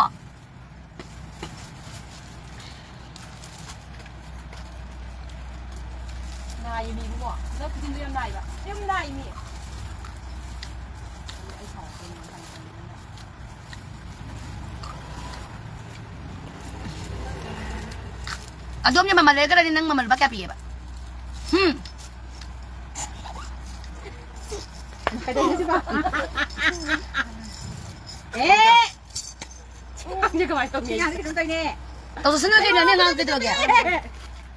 ꯅꯥꯏꯌꯦ ꯃꯤ ꯏꯕꯨꯡꯉꯣ꯫ ꯅꯪ ꯈꯨꯖꯤꯟꯗꯣ ꯌꯥꯝ ꯅꯥꯏꯕ꯫ ꯌꯥꯝ ꯅꯥꯏ ꯃꯤ꯫ ꯑꯗꯣꯝꯒꯤ ꯃꯃꯜ ꯂꯩꯔꯒꯗꯤ ꯅꯪ ꯃꯃꯜ ꯂꯨꯄꯥ ꯀꯌꯥ ꯄꯤꯌꯦꯕ? ꯍꯨꯝ? ꯀꯩꯗꯧꯔꯤꯅꯣ ꯁꯤꯕꯣ? ꯑꯦ! ꯁꯤ ꯑꯉꯥꯡꯁꯦ ꯀꯃꯥꯏꯅ ꯇꯧꯅꯤ? ꯁꯤ ꯑꯉꯥꯡꯁꯦ ꯀꯩꯅꯣꯝ ꯇꯧꯏꯅꯦ꯫ ꯇꯧꯖꯁꯅꯨ ꯀꯩꯅꯣ, ꯅꯪ ꯑꯉꯥꯡ ꯀꯩꯗꯧꯔꯒꯦ?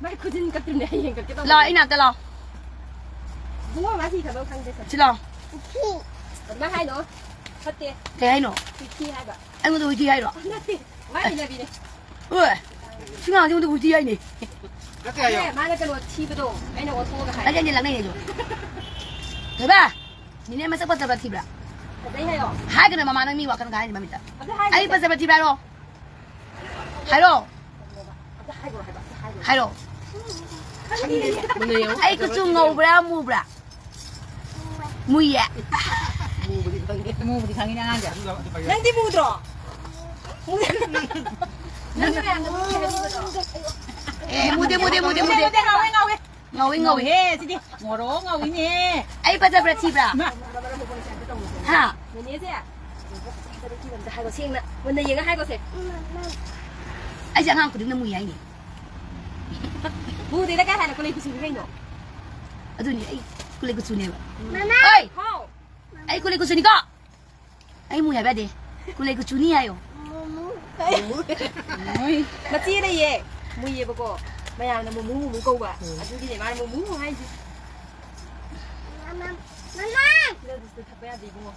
ꯃꯥꯏ ꯈꯨꯖꯤꯟ ꯀꯛꯇ꯭ꯔꯤꯕꯅꯦ, ꯍꯌꯦꯡ ꯀꯛꯀꯦ ꯇꯧꯕꯅꯦ꯫ ꯂꯥꯛꯑꯣ, ꯏꯅꯥꯛꯇ ꯂꯥꯛꯑꯣ꯫ ꯏꯕꯨꯡꯉꯣ, ꯃꯥ ꯁꯤ ꯊꯕꯛ ꯈꯪꯗꯦ, ꯁꯦ꯫ ꯁꯤ ꯂꯥꯛꯑꯣ꯫ ꯑꯗꯨꯃꯥꯏ ꯍꯥꯏꯅꯣ꯫ ꯐꯠꯇꯦ꯫ ꯀꯩ ꯍꯥꯏꯅꯣ? ꯍꯨꯏꯊꯤ ꯍꯥꯏꯕ꯫ ꯑꯩꯉꯣꯟꯗ ꯍꯨꯏꯊꯤ ꯍꯥꯏꯔꯣ? ꯅꯠꯇꯦ, ꯃꯥꯏ ꯍꯩꯅꯕꯤꯅꯦ꯫ ꯑꯣꯏ, ꯁꯤ ꯑꯉꯥꯡꯁꯦ ꯑꯩꯉꯣꯟꯗ ꯍꯨꯏꯊꯤ ꯍꯥꯏꯅꯦ꯫ ꯅꯠꯇꯦ ꯍꯥꯏꯌꯣ꯫ ꯑꯦ, ꯃꯥꯅ ꯀꯩꯅꯣ ꯊꯤꯕꯗꯣ, ꯑꯩꯅ ꯑꯣꯟꯊꯣꯛꯑꯒ ꯍꯥꯏ꯫ ꯅꯠꯇꯦ, ꯅꯠꯇꯦ, ꯂꯛꯅꯩꯅꯦ ꯑꯩꯁꯨ꯫ ꯊꯣꯏꯕ! ꯅꯦꯅꯦ ꯃꯁꯛ ꯐꯖꯕ꯭ꯔꯥ ꯊꯤꯕ꯭ꯔꯥ? ꯐꯖꯩ ꯍꯥꯏꯌꯣ꯫ ꯍꯥꯏꯒꯅꯨ ꯃꯃꯥ, ꯅꯪ ꯃꯤ ꯋꯥꯈꯜ ꯈꯟꯒꯅꯤ ꯍꯥꯏꯅꯤ ꯃꯃꯤꯠꯇ꯫ ꯑꯗꯨ ꯍꯥꯏꯒꯅꯨ꯫ ꯑꯩ ꯐꯖꯕ꯭ꯔꯥ ꯊꯤꯕ꯭ꯔꯥ ꯍꯥꯏꯔꯣ? ꯍꯥꯏꯔꯣ꯫ ꯑꯝꯇ ꯍꯥꯏꯒꯣ ꯍꯥꯏꯕ, ꯑꯝꯇ ꯍꯥꯏꯒꯣ꯫ ꯍꯥꯏꯔꯣ꯫ ꯈꯪꯗꯦ꯫ ꯃꯨꯟꯅ ꯌꯦꯡꯉꯣ꯫ ꯑꯩ ꯀꯨꯆꯨ ꯉꯧꯕ꯭ꯔꯥ ꯃꯨꯕ꯭ꯔꯥ? ꯃꯨꯏꯌꯦ꯫ ꯃꯨꯕꯨꯗꯤ ꯈꯪꯉꯦ꯫ ꯃꯨꯕꯨꯗꯤ ꯈꯪꯉꯤꯅꯦ ꯑꯉꯥꯡꯁꯦ꯫ ꯅꯪꯗꯤ ꯃꯨꯗ꯭ꯔꯣ? ꯅꯪꯗꯤ ꯃꯌꯥꯝꯅ ꯃꯨꯏ ꯍꯥꯏꯕꯤꯕꯗꯣ꯫ ꯑꯦ, ꯃꯨꯗꯦ, ꯃꯨꯗꯦ, ꯃꯨꯗꯦ, ꯃꯨꯗꯦ꯫ ꯉꯧꯋꯦ, ꯉꯧꯋꯦ꯫ ꯉꯧꯏ, ꯉꯧꯏ꯫ ꯉꯧꯍꯦ, ꯁꯤꯗꯤ ꯉꯧꯔꯣ, ꯉꯧꯏꯅꯦ꯫ ꯑꯩ ꯐꯖꯕ꯭ꯔꯥ ꯊꯤꯕ꯭ꯔꯥ? ꯃꯥ꯫ ꯍꯥ? ꯅꯦꯅꯦꯁꯦ, ꯐꯖꯕ ꯊꯤꯕ ꯑꯝꯇ ꯍꯥꯏꯒꯣ, ꯁꯦꯡꯅ ꯃꯨꯟꯅ ꯌꯦꯡꯉ ꯍꯥꯏꯒꯣꯁꯦ꯫ ꯑꯩꯁꯦ ꯑꯉꯥꯡ ꯈꯨꯗꯤꯡꯅ ꯃꯨꯏ ꯍꯥꯏꯅꯦ꯫ ꯃꯨꯗꯦꯗ ꯀꯥꯏ ꯍꯥꯏꯅ ꯀꯨꯂꯩ ꯀꯨꯆꯨꯅꯤ ꯀꯩꯅꯣ꯫ ꯑꯗꯨꯅꯤ ꯑꯩ ꯀꯨꯂꯩ ꯀꯨꯆꯨꯅꯦꯕ꯫ ꯃꯃꯥ! ꯑꯩ! ꯍꯥꯎ! ꯑꯩ ꯀꯨꯂꯩ ꯀꯨꯆꯨꯅꯤꯀꯣ꯫ ꯑꯩ ꯃꯨꯏ ꯍꯥꯏꯕ ꯌꯥꯗꯦ꯫ ꯀꯨꯂꯩ ꯀꯨꯆꯨꯅꯤ ꯍꯥꯏꯌꯣ꯫ ꯃꯨꯃꯨ꯫ ꯃꯨꯏ꯫ ꯃꯆꯦ ꯂꯩꯌꯦ꯫ ꯃꯨꯏꯌꯦꯕꯀꯣ꯫ ꯃꯌꯥꯝꯅ ꯃꯨꯃꯨ ꯃꯨꯃꯨ ꯀꯧꯕ꯫ ꯎꯝ꯫ ꯑꯗꯨꯒꯤꯅꯦ ꯃꯥꯅ ꯃꯨꯃꯨ ꯍꯥꯏꯁꯦ꯫ ꯃꯃꯥ! ꯃꯃꯥ! ꯁꯤꯗ ꯊꯛꯄ ꯌꯥꯗꯦ ꯏꯕꯨꯡꯉꯣ꯫